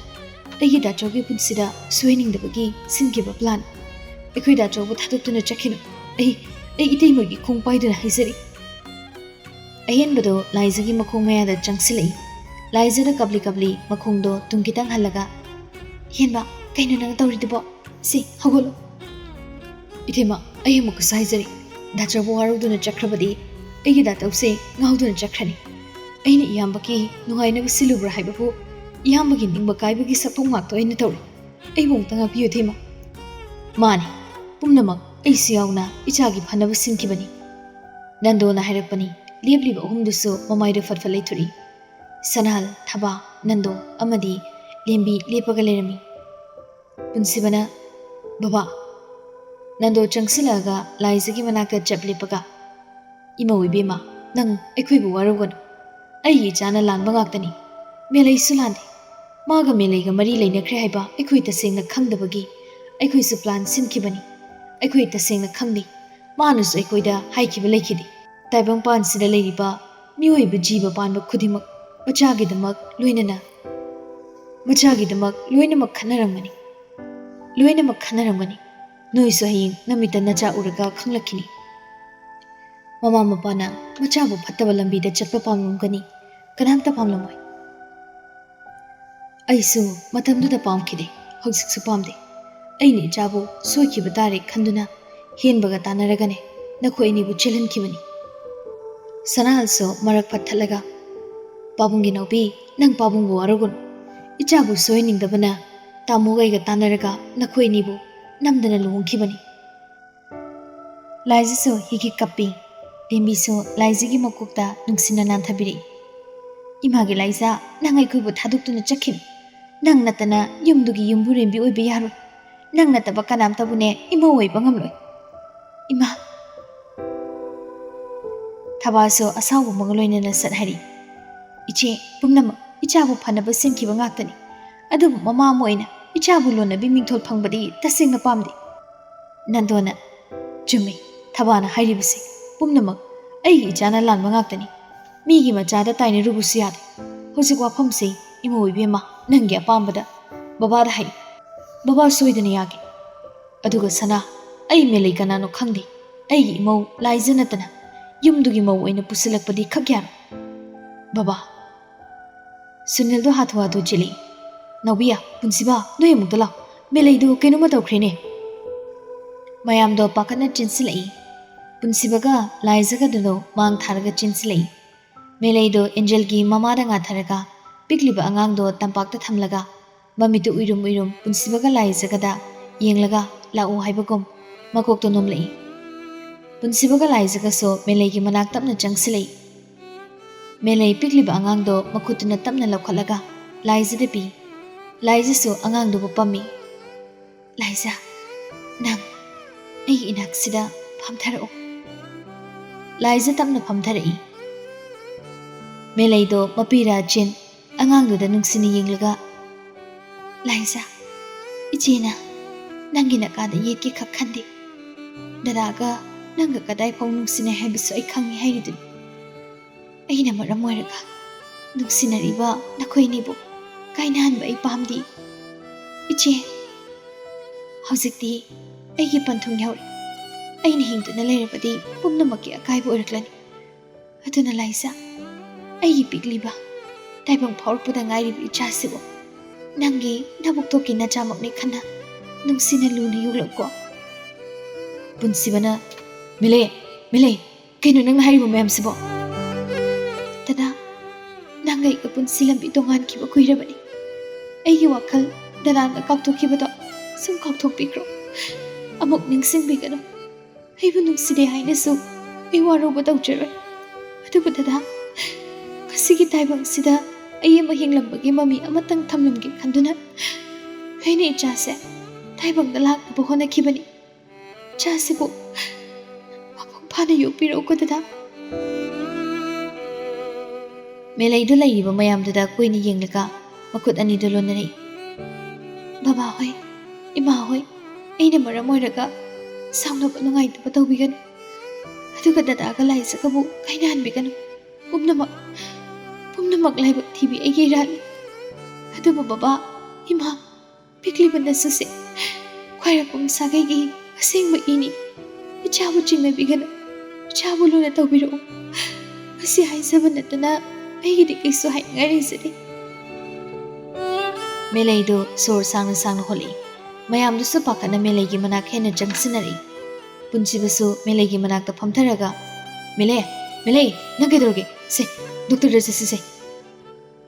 ꯑꯩꯒꯤ ꯗꯥꯆꯧꯒꯤ ꯄꯨꯟꯁꯤꯗ ꯁꯣꯏꯍꯟꯅꯤꯡꯗꯕꯒꯤ ꯁꯤꯟꯈꯤꯕ ꯄ꯭ꯂꯥꯟ꯫ ꯑꯩꯈꯣꯏ ꯗꯥꯆꯧꯕꯨ ꯊꯥꯗꯣꯛꯇꯨꯅ ꯆꯠꯈꯤꯅꯨ꯫ ꯑꯩ, ꯑꯩ ꯏꯇꯩꯃꯒꯤ ꯈꯣꯡ ꯄꯥꯏꯗꯨꯅ ꯍꯥꯏꯖꯔꯤ꯫" ꯑꯍꯦꯟꯕꯗꯣ ꯂꯥꯏꯖꯒꯤ ꯃꯈꯣꯡ ꯃꯌꯥꯗ ꯆꯪꯁꯤꯜꯂꯛꯏ꯫ ꯂꯥꯏꯖꯅ ꯀꯞꯂꯤ ꯀꯞꯂꯤ ꯃꯈꯣꯡꯗꯣ ꯇꯨꯡ ꯈꯤꯇꯪ ꯍꯜꯂꯒ, "ꯍꯦꯟꯕ, ꯀꯩꯅꯣ ꯅꯪ ꯇꯧꯔꯤꯗꯨꯕꯣ? ꯁꯤ, ꯍꯧꯒꯠꯂꯣ꯫" "ꯏꯇꯩꯃ, ꯑꯩ ꯑꯃꯨꯛꯀꯁꯨ ꯍꯥꯏꯖꯔꯤ, ꯗꯥꯆꯧꯕꯨ ꯋꯥꯔꯧꯗꯨꯅ ꯆꯠꯈ꯭ꯔꯕꯗꯤ ꯑꯩꯒꯤ ꯗꯥꯇꯧꯁꯦ ꯉꯥꯎꯗꯨꯅ ꯆꯠꯈ꯭ꯔꯅꯤ꯫ ꯑꯩꯅ ꯏꯌꯥꯝꯕꯒꯤ ꯅꯨꯡꯉꯥꯏꯅꯕ ꯁꯤꯜꯂꯨꯕ꯭ꯔꯥ ꯍꯥꯏꯕꯕꯨ ꯏꯌꯥꯝꯕꯒꯤ ꯅꯤꯡꯕ ꯀꯥꯏꯕꯒꯤ ꯁꯛꯐꯝ ꯉꯥꯛꯇ ꯑꯣꯏꯅ ꯇꯧꯔꯤ꯫ ꯑꯩꯕꯨ ꯑꯃꯨꯛꯇ ꯉꯥꯛꯄꯤꯌꯨ ꯏꯇꯩꯃ꯫" "ꯃꯥꯅꯤ, ꯄꯨꯝꯅꯃꯛ ꯑꯩꯁꯨ ꯌꯥꯎꯅ ꯏꯆꯥꯒꯤ ꯐꯅꯕ ꯁꯤꯟꯈꯤꯕꯅꯤ꯫" ꯅꯟꯗꯣꯅ ꯍꯥꯏꯔꯛꯄꯅꯤ꯫ ꯂꯦꯞꯂꯤꯕ ꯑꯍꯨꯝꯗꯨꯁꯨ ꯃꯃꯥꯏꯗ ꯐꯠ ꯐꯠ ꯂꯩꯊꯣꯔꯛꯏ꯫ ꯁꯅꯥꯍꯜ, ꯊꯕꯥ, ꯅꯟꯗꯣ ꯑꯃꯗꯤ ꯂꯦꯝꯕꯤ ꯂꯦꯞꯄꯒ ꯂꯩꯔꯝꯃꯤ꯫ ꯄꯨꯟꯁꯤꯕꯅ, "ꯕꯕꯥ꯫" ꯅꯟꯗꯣ ꯆꯪꯁꯤꯜꯂꯛꯑꯒ ꯂꯥꯏꯖꯒꯤ ꯃꯅꯥꯛꯇ ꯆꯞ ꯂꯦꯞꯄꯒ, "ꯏꯃꯧ ꯏꯕꯦꯝꯃ, ꯅꯪ ꯑꯩꯈꯣꯏꯕꯨ ꯋꯥꯔꯧꯒꯅꯨ꯫ ꯑꯩꯒꯤ ꯏꯆꯥꯅ ꯂꯥꯟꯕ ꯉꯥꯛꯇꯅꯤ꯫ ꯃꯦꯂꯩꯁꯨ ꯂꯥꯟꯗꯦ꯫ ꯃꯥꯒ ꯃꯦꯂꯩꯒ ꯃꯔꯤ ꯂꯩꯅꯈ꯭ꯔꯦ ꯍꯥꯏꯕ ꯑꯩꯈꯣꯏ ꯇꯁꯦꯡꯅ ꯈꯪꯗꯕꯒꯤ ꯑꯩꯈꯣꯏꯁꯨ ꯄ꯭ꯂꯥꯟ ꯁꯤꯟꯈꯤꯕꯅꯤ꯫ ꯑꯩꯈꯣꯏ ꯇꯁꯦꯡꯅ ꯈꯪꯗꯦ꯫ ꯃꯥꯅꯁꯨ ꯑꯩꯈꯣꯏꯗ ꯍꯥꯏꯈꯤꯕ ꯂꯩꯈꯤꯗꯦ꯫ ꯇꯥꯏꯕꯪꯄꯥꯟꯁꯤꯗ ꯂꯩꯔꯤꯕ ꯃꯤꯑꯣꯏꯕ ꯖꯤꯕ ꯄꯥꯟꯕ ꯈꯨꯗꯤꯡꯃꯛ ꯃꯆꯥꯒꯤꯗꯃꯛ ꯂꯣꯏꯅꯅ, ꯃꯆꯥꯒꯤꯗꯃꯛ ꯂꯣꯏꯅꯃꯛ ꯈꯟꯅꯔꯝꯒꯅꯤ꯫ ꯂꯣꯏꯅꯃꯛ ꯈꯟꯅꯔꯝꯒꯅꯤ꯫ ꯅꯣꯏꯁꯨ ꯍꯌꯦꯡ ꯅꯃꯤꯠꯇ ꯅꯆꯥ ꯎꯔꯒ ꯈꯪꯂꯛꯈꯤꯅꯤ꯫ ꯃꯃꯥ ꯃꯄꯥꯅ ꯃꯆꯥꯕꯨ ꯐꯠꯇꯕ ꯂꯝꯕꯤꯗ ꯆꯠꯄ ꯄꯥꯝꯂꯝꯒꯅꯤ꯫ ꯀꯅꯥꯝꯇ ꯄꯥꯝꯂꯝꯃꯣꯏ꯫ ꯑꯩꯁꯨ ꯃꯇꯝꯗꯨꯗ ꯄꯥꯝꯈꯤꯗꯦ, ꯍꯧꯖꯤꯛꯁꯨ ꯄꯥꯝꯗꯦ꯫ ꯑꯩꯅ ꯏꯆꯥꯕꯨ ꯁꯣꯏꯈꯤꯕ ꯇꯥꯔꯦ ꯈꯟꯗꯨꯅ ꯍꯦꯟꯕꯒ ꯇꯥꯟꯅꯔꯒꯅꯦ ꯅꯈꯣꯏ ꯑꯅꯤꯕꯨ ꯆꯦꯜꯍꯟꯈꯤꯕꯅꯤ꯫" ꯁꯅꯥꯍꯜꯁꯨ ꯃꯔꯛ ꯐꯠ ꯊꯠꯂꯒ, "ꯄꯥꯕꯨꯡꯒꯤ ꯅꯥꯎꯕꯤ, ꯅꯪ ꯄꯥꯕꯨꯡꯕꯨ ꯋꯥꯔꯧꯒꯅꯨ꯫ ꯏꯆꯥꯕꯨ ꯁꯣꯏꯍꯟꯅꯤꯡꯗꯕꯅ ꯇꯥꯃꯣꯒ ꯑꯩꯒ ꯇꯥꯟꯅꯔꯒ ꯅꯈꯣꯏ ꯑꯅꯤꯕꯨ ꯅꯝꯗꯅ ꯂꯨꯍꯣꯡꯈꯤꯕꯅꯤ꯫" ꯂꯥꯏꯖꯁꯨ ꯍꯤꯒꯤ ꯀꯞꯄꯤ꯫ ꯂꯦꯝꯕꯤꯁꯨ ꯂꯥꯏꯖꯒꯤ ꯃꯀꯣꯛꯇ ꯅꯨꯡꯁꯤꯅ ꯅꯥꯟꯊꯕꯤꯔꯛꯏ꯫ "ꯏꯃꯥꯒꯤ ꯂꯥꯏꯖ, ꯅꯪ ꯑꯩꯈꯣꯏꯕꯨ ꯊꯥꯗꯣꯛꯇꯨꯅ ꯆꯠꯈꯤꯅꯨ꯫ ꯅꯪ ꯅꯠꯇꯅ ꯌꯨꯝꯗꯨꯒꯤ ꯌꯨꯝꯕꯨꯔꯦꯝꯕꯤ ꯑꯣꯏꯕ ꯌꯥꯔꯣꯏ꯫ ꯅꯪ ꯅꯠꯇꯕ ꯀꯅꯥꯝꯇꯕꯨꯅꯦ ꯏꯃꯧ ꯑꯣꯏꯕ ꯉꯝꯂꯣꯏ꯫" "ꯏꯃꯥ, ꯊꯕꯥꯁꯨ ꯑꯁꯥꯎꯕ ꯑꯃꯒ ꯂꯣꯏꯅꯅ ꯁꯠ ꯍꯥꯏꯔꯛꯏ, "ꯏꯆꯦ, ꯄꯨꯝꯅꯃꯛ ꯏꯆꯥꯕꯨ ꯐꯅꯕ ꯁꯤꯟꯈꯤꯕ ꯉꯥꯛꯇꯅꯤ꯫ ꯑꯗꯨꯕꯨ ꯃꯃꯥ ꯑꯃ ꯑꯣꯏꯅ ꯏꯆꯥꯕꯨ ꯂꯣꯟꯅꯕꯤ ꯃꯤꯡꯊꯣꯜ ꯐꯪꯕꯗꯤ ꯇꯁꯦꯡꯅ ꯄꯥꯝꯗꯦ꯫" ꯅꯟꯗꯣꯅ, "ꯆꯨꯝꯃꯤ, ꯊꯕꯥꯅ ꯍꯥꯏꯔꯤꯕꯁꯤ ꯄꯨꯝꯅꯃꯛ ꯑꯩꯒꯤ ꯏꯆꯥꯅ ꯂꯥꯟꯕ ꯉꯥꯛꯇꯅꯤ꯫ ꯃꯤꯒꯤ ꯃꯆꯥꯗ ꯇꯥꯏꯅꯔꯨꯕꯁꯨ ꯌꯥꯗꯦ꯫ ꯍꯧꯖꯤꯛ ꯋꯥꯐꯝꯁꯤ ꯏꯃꯧ ꯏꯕꯦꯝꯃ ꯅꯪꯒꯤ ꯑꯄꯥꯝꯕꯗ ꯕꯕꯥꯗ ꯍꯥꯏ꯫ ꯕꯕꯥ ꯁꯣꯏꯗꯅ ꯌꯥꯒꯦ꯫ ꯑꯗꯨꯒ ꯁꯅꯥ, ꯑꯩ ꯃꯦꯂꯩ ꯀꯅꯥꯅꯣ ꯈꯪꯗꯦ꯫ ꯑꯩꯒꯤ ꯏꯃꯧ ꯂꯥꯏꯖ ꯅꯠꯇꯅ ꯌꯨꯝꯗꯨꯒꯤ ꯃꯧ ꯑꯣꯏꯅ ꯄꯨꯁꯤꯜꯂꯛꯄꯗꯤ ꯈꯛ ꯌꯥꯔꯣꯏ꯫" ꯕꯕꯥ꯫ ꯁꯨꯅꯤꯜꯗꯣ ꯍꯥꯊꯨ ꯍꯥꯊꯨ ꯆꯦꯜꯂꯛꯏ꯫ "ꯅꯥꯎꯕꯤꯌꯥ, ꯄꯨꯟꯁꯤꯕ, ꯅꯣꯏ ꯑꯃꯨꯛꯇ ꯂꯥꯛꯑꯣ꯫ ꯃꯦꯂꯩꯗꯨ ꯀꯩꯅꯣꯝꯃ ꯇꯧꯈ꯭ꯔꯦꯅꯦ꯫" ꯃꯌꯥꯝꯗꯣ ꯄꯥꯈꯠꯅ ꯆꯦꯟꯁꯤꯜꯂꯛꯏ꯫ ꯄꯨꯟꯁꯤꯕꯒ ꯂꯥꯏꯖꯒꯗꯨꯗꯣ ꯃꯥꯡ ꯊꯥꯔꯒ ꯆꯦꯟꯁꯤꯜꯂꯛꯏ꯫ ꯃꯦꯂꯩꯗꯣ ꯑꯦꯟꯖꯦꯜꯒꯤ ꯃꯃꯥꯗ ꯉꯥꯊꯔꯒ ꯄꯤꯛꯂꯤꯕ ꯑꯉꯥꯡꯗꯣ ꯇꯝꯄꯥꯛꯇ ꯊꯝꯂꯒ ꯃꯃꯤꯠꯇꯨ ꯎꯏꯔꯨꯝ ꯎꯏꯔꯨꯝ ꯄꯨꯟꯁꯤꯕꯒ ꯂꯥꯏꯖꯒꯗ ꯌꯦꯡꯂꯒ ꯂꯥꯛꯎ ꯍꯥꯏꯕꯒꯨꯝ ꯃꯀꯣꯛꯇꯣ ꯅꯣꯝꯂꯛꯏ꯫ ꯄꯨꯟꯁꯤꯕꯒ ꯂꯥꯏꯖꯒꯁꯨ ꯃꯦꯂꯩꯒꯤ ꯃꯅꯥꯛ ꯇꯞꯅ ꯆꯪꯁꯤꯜꯂꯛꯏ꯫ ꯃꯦꯂꯩ ꯄꯤꯛꯂꯤꯕ ꯑꯉꯥꯡꯗꯣ ꯃꯈꯨꯠꯇꯨꯅ ꯇꯞꯅ ꯂꯧꯈꯠꯂꯒ ꯂꯥꯏꯖꯗ ꯄꯤ꯫ ꯂꯥꯏꯖꯁꯨ ꯑꯉꯥꯡꯗꯨꯕꯨ ꯄꯝꯃꯤ꯫ "ꯂꯥꯏꯖ, ꯅꯪ ꯑꯩꯒꯤ ꯏꯅꯥꯛꯁꯤꯗ ꯐꯝꯊꯔꯛꯎ꯫" ꯂꯥꯏꯖ ꯇꯞꯅ ꯐꯝꯊꯔꯛꯏ꯫ ꯃꯦꯂꯩꯗꯣ ꯃꯄꯤꯔꯥ ꯆꯤꯟ ꯑꯉꯥꯡꯗꯨꯗ ꯅꯨꯡꯁꯤꯅ ꯌꯦꯡꯂꯒ, "ꯂꯥꯏꯖ, ꯏꯆꯦꯅ ꯅꯪꯒꯤ ꯅꯀꯥꯗ ꯌꯦꯠꯀꯦ ꯈꯛ ꯈꯟꯗꯦ꯫ ꯗꯗꯥꯒ ꯅꯪꯒ ꯀꯗꯥꯏ ꯐꯥꯎ ꯅꯨꯡꯁꯤꯅꯩ ꯍꯥꯏꯕꯁꯨ ꯑꯩ ꯈꯪꯉꯤ ꯍꯥꯏꯔꯤꯗꯨꯅꯤ꯫ ꯑꯩꯅ ꯃꯔꯝ ꯑꯣꯏꯔꯒ ꯅꯨꯡꯁꯤꯅꯔꯤꯕ ꯅꯈꯣꯏ ꯑꯅꯤꯕꯨ ꯀꯥꯏꯅꯍꯟꯕ ꯑꯩ ꯄꯥꯝꯗꯦ꯫ ꯏꯆꯦ, ꯍꯧꯖꯤꯛꯇꯤ ꯑꯩꯒꯤ ꯄꯟꯊꯨꯡ ꯌꯧꯔꯦ꯫ ꯑꯩꯅ ꯍꯤꯡꯗꯨꯅ ꯂꯩꯔꯕꯗꯤ ꯄꯨꯝꯅꯃꯛꯀꯤ ꯑꯀꯥꯏꯕ ꯑꯣꯏꯔꯛꯂꯅꯤ꯫ ꯑꯗꯨꯅ ꯂꯥꯏꯖ, ꯑꯩꯒꯤ ꯄꯤꯛꯂꯤꯕ, ꯇꯥꯏꯕꯪ ꯐꯥꯎꯔꯛꯄꯗ ꯉꯥꯏꯔꯤꯕ ꯏꯆꯥꯁꯤꯕꯨ ꯅꯪꯒꯤ ꯅꯕꯨꯛꯊꯣꯛꯀꯤ ꯅꯆꯥꯃꯛꯅꯤ ꯈꯟꯅ ꯅꯨꯡꯁꯤꯅ ꯂꯨꯅ ꯌꯣꯛꯂꯛꯎꯀꯣ꯫" ꯄꯨꯟꯁꯤꯕꯅ, "ꯃꯦꯂꯩ, ꯃꯦꯂꯩ, ꯀꯩꯅꯣ ꯅꯪꯅ ꯍꯥꯏꯔꯤꯕ ꯃꯌꯥꯝꯁꯤꯕꯣ?" "ꯗꯗꯥ, ꯅꯪꯒ ꯑꯩꯒ ꯄꯨꯟꯁꯤ ꯂꯝꯕꯤ ꯇꯣꯉꯥꯟꯈꯤꯕ ꯀꯨꯏꯔꯕꯅꯤ꯫ ꯑꯩꯒꯤ ꯋꯥꯈꯜ ꯗꯗꯥꯅ ꯀꯥꯎꯊꯣꯛꯈꯤꯕꯗꯣ ꯁꯨꯝ ꯀꯥꯎꯊꯣꯛꯄꯤꯈ꯭ꯔꯣ꯫ ꯑꯃꯨꯛ ꯅꯤꯡꯁꯤꯡꯕꯤꯒꯅꯨ꯫ ꯑꯩꯕꯨ ꯅꯨꯡꯁꯤꯗꯦ ꯍꯥꯏꯅꯁꯨ ꯑꯩ ꯋꯥꯔꯧꯕ ꯇꯧꯖꯔꯣꯏ꯫ ꯑꯗꯨꯕꯨ ꯗꯗꯥ, ꯉꯁꯤꯒꯤ ꯇꯥꯏꯕꯪꯁꯤꯗ ꯑꯩ ꯑꯃ ꯍꯤꯡꯂꯝꯕꯒꯤ ꯃꯃꯤ ꯑꯃꯇꯪ ꯊꯝꯂꯝꯒꯦ ꯈꯟꯗꯨꯅ ꯑꯩꯅ ꯏꯆꯥꯁꯦ ꯇꯥꯏꯕꯪꯗ ꯂꯥꯛꯅꯕ ꯍꯣꯠꯅꯈꯤꯕꯅꯤ꯫ ꯏꯆꯥꯁꯤꯕꯨ ꯃꯄꯨꯡ ꯐꯥꯅ ꯌꯣꯛꯄꯤꯔꯛꯎꯀꯣ ꯗꯗꯥ꯫" ꯃꯦꯂꯩꯗꯨ ꯂꯩꯔꯤꯕ ꯃꯌꯥꯝꯗꯨꯗ ꯀꯨꯏꯅ ꯌꯦꯡꯂꯒ ꯃꯈꯨꯠ ꯑꯅꯤꯗꯨ ꯂꯣꯟꯅꯔꯛꯏ꯫ "ꯕꯕꯥ ꯍꯣꯏ, ꯏꯃꯥ ꯍꯣꯏ, ꯑꯩꯅ ꯃꯔꯝ ꯑꯣꯏꯔꯒ ꯁꯥꯎꯅꯕ ꯅꯨꯡꯉꯥꯏꯇꯕ ꯇꯧꯕꯤꯒꯅꯨ꯫ ꯑꯗꯨꯒ ꯗꯗꯥꯒ ꯂꯥꯏꯖꯒꯕꯨ ꯀꯥꯏꯅꯍꯟꯕꯤꯒꯅꯨ꯫ ꯄꯨꯝꯅꯃꯛ, ꯄꯨꯝꯅꯃꯛ ꯂꯥꯏꯕꯛ ꯊꯤꯕꯤ ꯑꯩꯒꯤ ꯏꯔꯥꯜꯅꯤ꯫ ꯑꯗꯨꯕꯨ ꯕꯕꯥ, ꯏꯃꯥ, ꯄꯤꯛꯂꯤꯕ ꯅꯁꯨꯁꯦ ꯈ꯭ꯋꯥꯏꯔꯥꯛꯄꯝ ꯁꯥꯒꯩꯒꯤ ꯑꯁꯦꯡꯕ ꯏꯅꯤ꯫ ꯏꯆꯥꯕꯨ ꯆꯤꯡꯅꯕꯤꯒꯅꯨ, ꯏꯆꯥꯕꯨ ꯂꯨꯅ ꯇꯧꯕꯤꯔꯛꯎ꯫ ꯃꯁꯤ ꯍꯥꯏꯖꯕ ꯅꯠꯇꯅ ꯑꯩꯒꯤꯗꯤ ꯀꯩꯁꯨ ꯍꯥꯏꯅꯤꯡꯉꯥꯏ ꯂꯩꯖꯗꯦ꯫" ꯃꯦꯂꯩꯗꯨ ꯁꯣꯔ ꯁꯥꯡꯅ ꯁꯥꯡꯅ ꯍꯣꯜꯂꯛꯏ꯫ ꯃꯌꯥꯝꯗꯨꯁꯨ ꯄꯥꯈꯠꯅ ꯃꯦꯂꯩꯒꯤ ꯃꯅꯥꯛ ꯍꯦꯟꯅ ꯆꯪꯁꯤꯟꯅꯔꯛꯏ꯫ ꯄꯨꯟꯁꯤꯕꯁꯨ ꯃꯦꯂꯩꯒꯤ ꯃꯅꯥꯛꯇ ꯐꯝꯊꯔꯒ, "ꯃꯦꯂꯩ, ꯃꯦꯂꯩ, ꯅꯪ ꯀꯩꯗꯧꯔꯒꯦ? ꯁꯦ, ꯗꯣꯛꯇꯔꯗ ꯆꯠꯁꯤꯁꯦ꯫"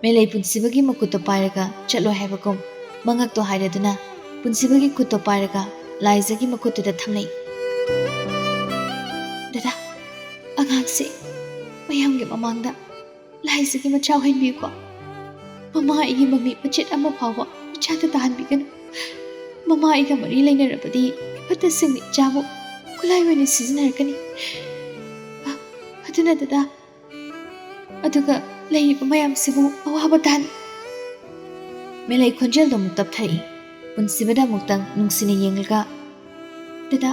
ꯃꯦꯂꯩ ꯄꯨꯟꯁꯤꯕꯒꯤ ꯃꯈꯨꯠꯇꯣ ꯄꯥꯏꯔꯒ ꯆꯠꯂꯣ ꯍꯥꯏꯕꯒꯨꯝ ꯃꯉꯛꯇꯣ ꯍꯥꯏꯔꯗꯨꯅ ꯄꯨꯟꯁꯤꯕꯒꯤ ꯈꯨꯠꯇꯣ ꯄꯥꯏꯔꯒ ꯂꯥꯏꯖꯒꯤ ꯃꯈꯨꯠꯇꯨꯗ ꯊꯝꯂꯛꯏ꯫ "ꯗꯗꯥ, ꯑꯉꯥꯡꯁꯦ ꯃꯌꯥꯝꯒꯤ ꯃꯃꯥꯡꯗ ꯂꯥꯏꯖꯒꯤ ꯃꯆꯥ ꯑꯣꯏꯍꯟꯕꯤꯌꯨꯀꯣ꯫ ꯃꯃꯥ ꯑꯩꯒꯤ ꯃꯃꯤ ꯃꯆꯦꯠ ꯑꯃ ꯐꯥꯎꯕ ꯏꯆꯥꯗ ꯇꯥꯍꯟꯕꯤꯒꯅꯨ꯫ ꯃꯃꯥ ꯑꯩꯒ ꯃꯔꯤ ꯂꯩꯅꯔꯕꯗꯤ ꯏꯐꯠꯇꯁꯤꯡꯅ ꯏꯆꯥꯕꯨ ꯈꯨꯠꯂꯥꯏ ꯑꯣꯏꯅ ꯁꯤꯖꯤꯟꯅꯔꯛꯀꯅꯤ꯫ ꯑ-, ꯑꯗꯨꯅ ꯗꯗꯥ, ꯑꯗꯨꯒ ꯂꯩꯔꯤꯕ ꯃꯌꯥꯝꯁꯤꯕꯨ ꯑꯋꯥꯕ ꯇꯥꯍꯟ꯫" ꯃꯦꯂꯩ ꯈꯣꯟꯖꯦꯜꯗꯣ ꯑꯃꯨꯛ ꯇꯞꯊꯔꯛꯏ꯫ ꯄꯨꯟꯁꯤꯕꯗ ꯑꯃꯨꯛꯇꯪ ꯅꯨꯡꯁꯤꯅ ꯌꯦꯡꯂꯒ, "ꯗꯗꯥ,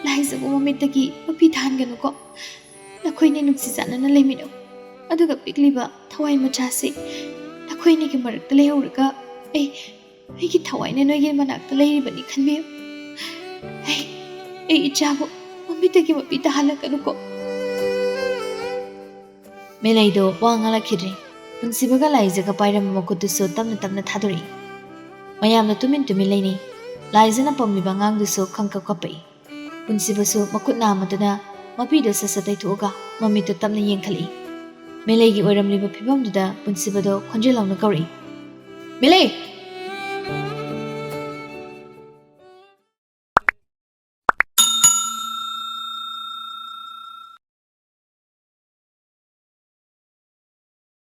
ꯂꯥꯏꯖꯕꯨ ꯃꯃꯤꯠꯇꯒꯤ ꯃꯄꯤ ꯇꯥꯍꯟꯒꯅꯨꯀꯣ꯫ ꯅꯈꯣꯏꯅꯤ ꯅꯨꯡꯁꯤ ꯆꯥꯟꯅꯅ ꯂꯩꯃꯤꯟꯅꯧ꯫ ꯑꯗꯨꯒ ꯄꯤꯛꯂꯤꯕ ꯊꯋꯥꯏ ꯃꯆꯥꯁꯤ ꯅꯈꯣꯏꯅꯤꯒꯤ ꯃꯔꯛꯇ ꯂꯩꯍꯧꯔꯒ ꯑꯩ, ꯑꯩꯒꯤ ꯊꯋꯥꯏꯅ ꯅꯣꯏꯒꯤ ꯃꯅꯥꯛꯇ ꯂꯩꯔꯤꯕꯅꯤ ꯈꯟꯕꯤꯌꯨ꯫ ꯑꯩ, ꯑꯩ ꯏꯆꯥꯕꯨ ꯃꯃꯤꯠꯇꯒꯤ ꯃꯄꯤ ꯇꯥꯍꯜꯂꯛꯀꯅꯨꯀꯣ꯫" ꯃꯦꯂꯩꯗꯣ ꯋꯥ ꯉꯥꯡꯂꯛꯈꯤꯗ꯭ꯔꯦ꯫ ꯄꯨꯟꯁꯤꯕꯒ ꯂꯥꯏꯖꯒ ꯄꯥꯏꯔꯝꯕ ꯃꯈꯨꯠꯇꯨꯁꯨ ꯇꯞꯅ ꯇꯞꯅ ꯊꯥꯗꯣꯔꯛꯏ꯫ ꯃꯌꯥꯝꯅ ꯇꯨꯃꯤꯟ ꯇꯨꯃꯤꯟ ꯂꯩꯅꯩ꯫ ꯂꯥꯏꯖꯅ ꯄꯝꯂꯤꯕ ꯑꯉꯥꯡꯗꯨꯁꯨ ꯈꯪꯀꯞ ꯀꯞꯄꯛꯏ꯫ ꯄꯨꯟꯁꯤꯕꯁꯨ ꯃꯈꯨꯠ ꯅꯥꯝꯃꯗꯨꯅ ꯃꯄꯤꯗꯨ ꯁꯠ ꯁꯠ ꯇꯩꯊꯣꯛꯑꯒ ꯃꯃꯤꯠꯇꯨ ꯇꯞꯅ ꯌꯦꯡꯈꯠꯂꯛꯏ꯫ ꯃꯦꯂꯩꯒꯤ ꯑꯣꯏꯔꯝꯂꯤꯕ ꯐꯤꯕꯝꯗꯨꯗ ꯄꯨꯟꯁꯤꯕꯗꯣ ꯈꯣꯟꯖꯦꯜ ꯂꯥꯎꯅ ꯀꯧꯔꯛꯏ, "ꯃꯦꯂꯩ!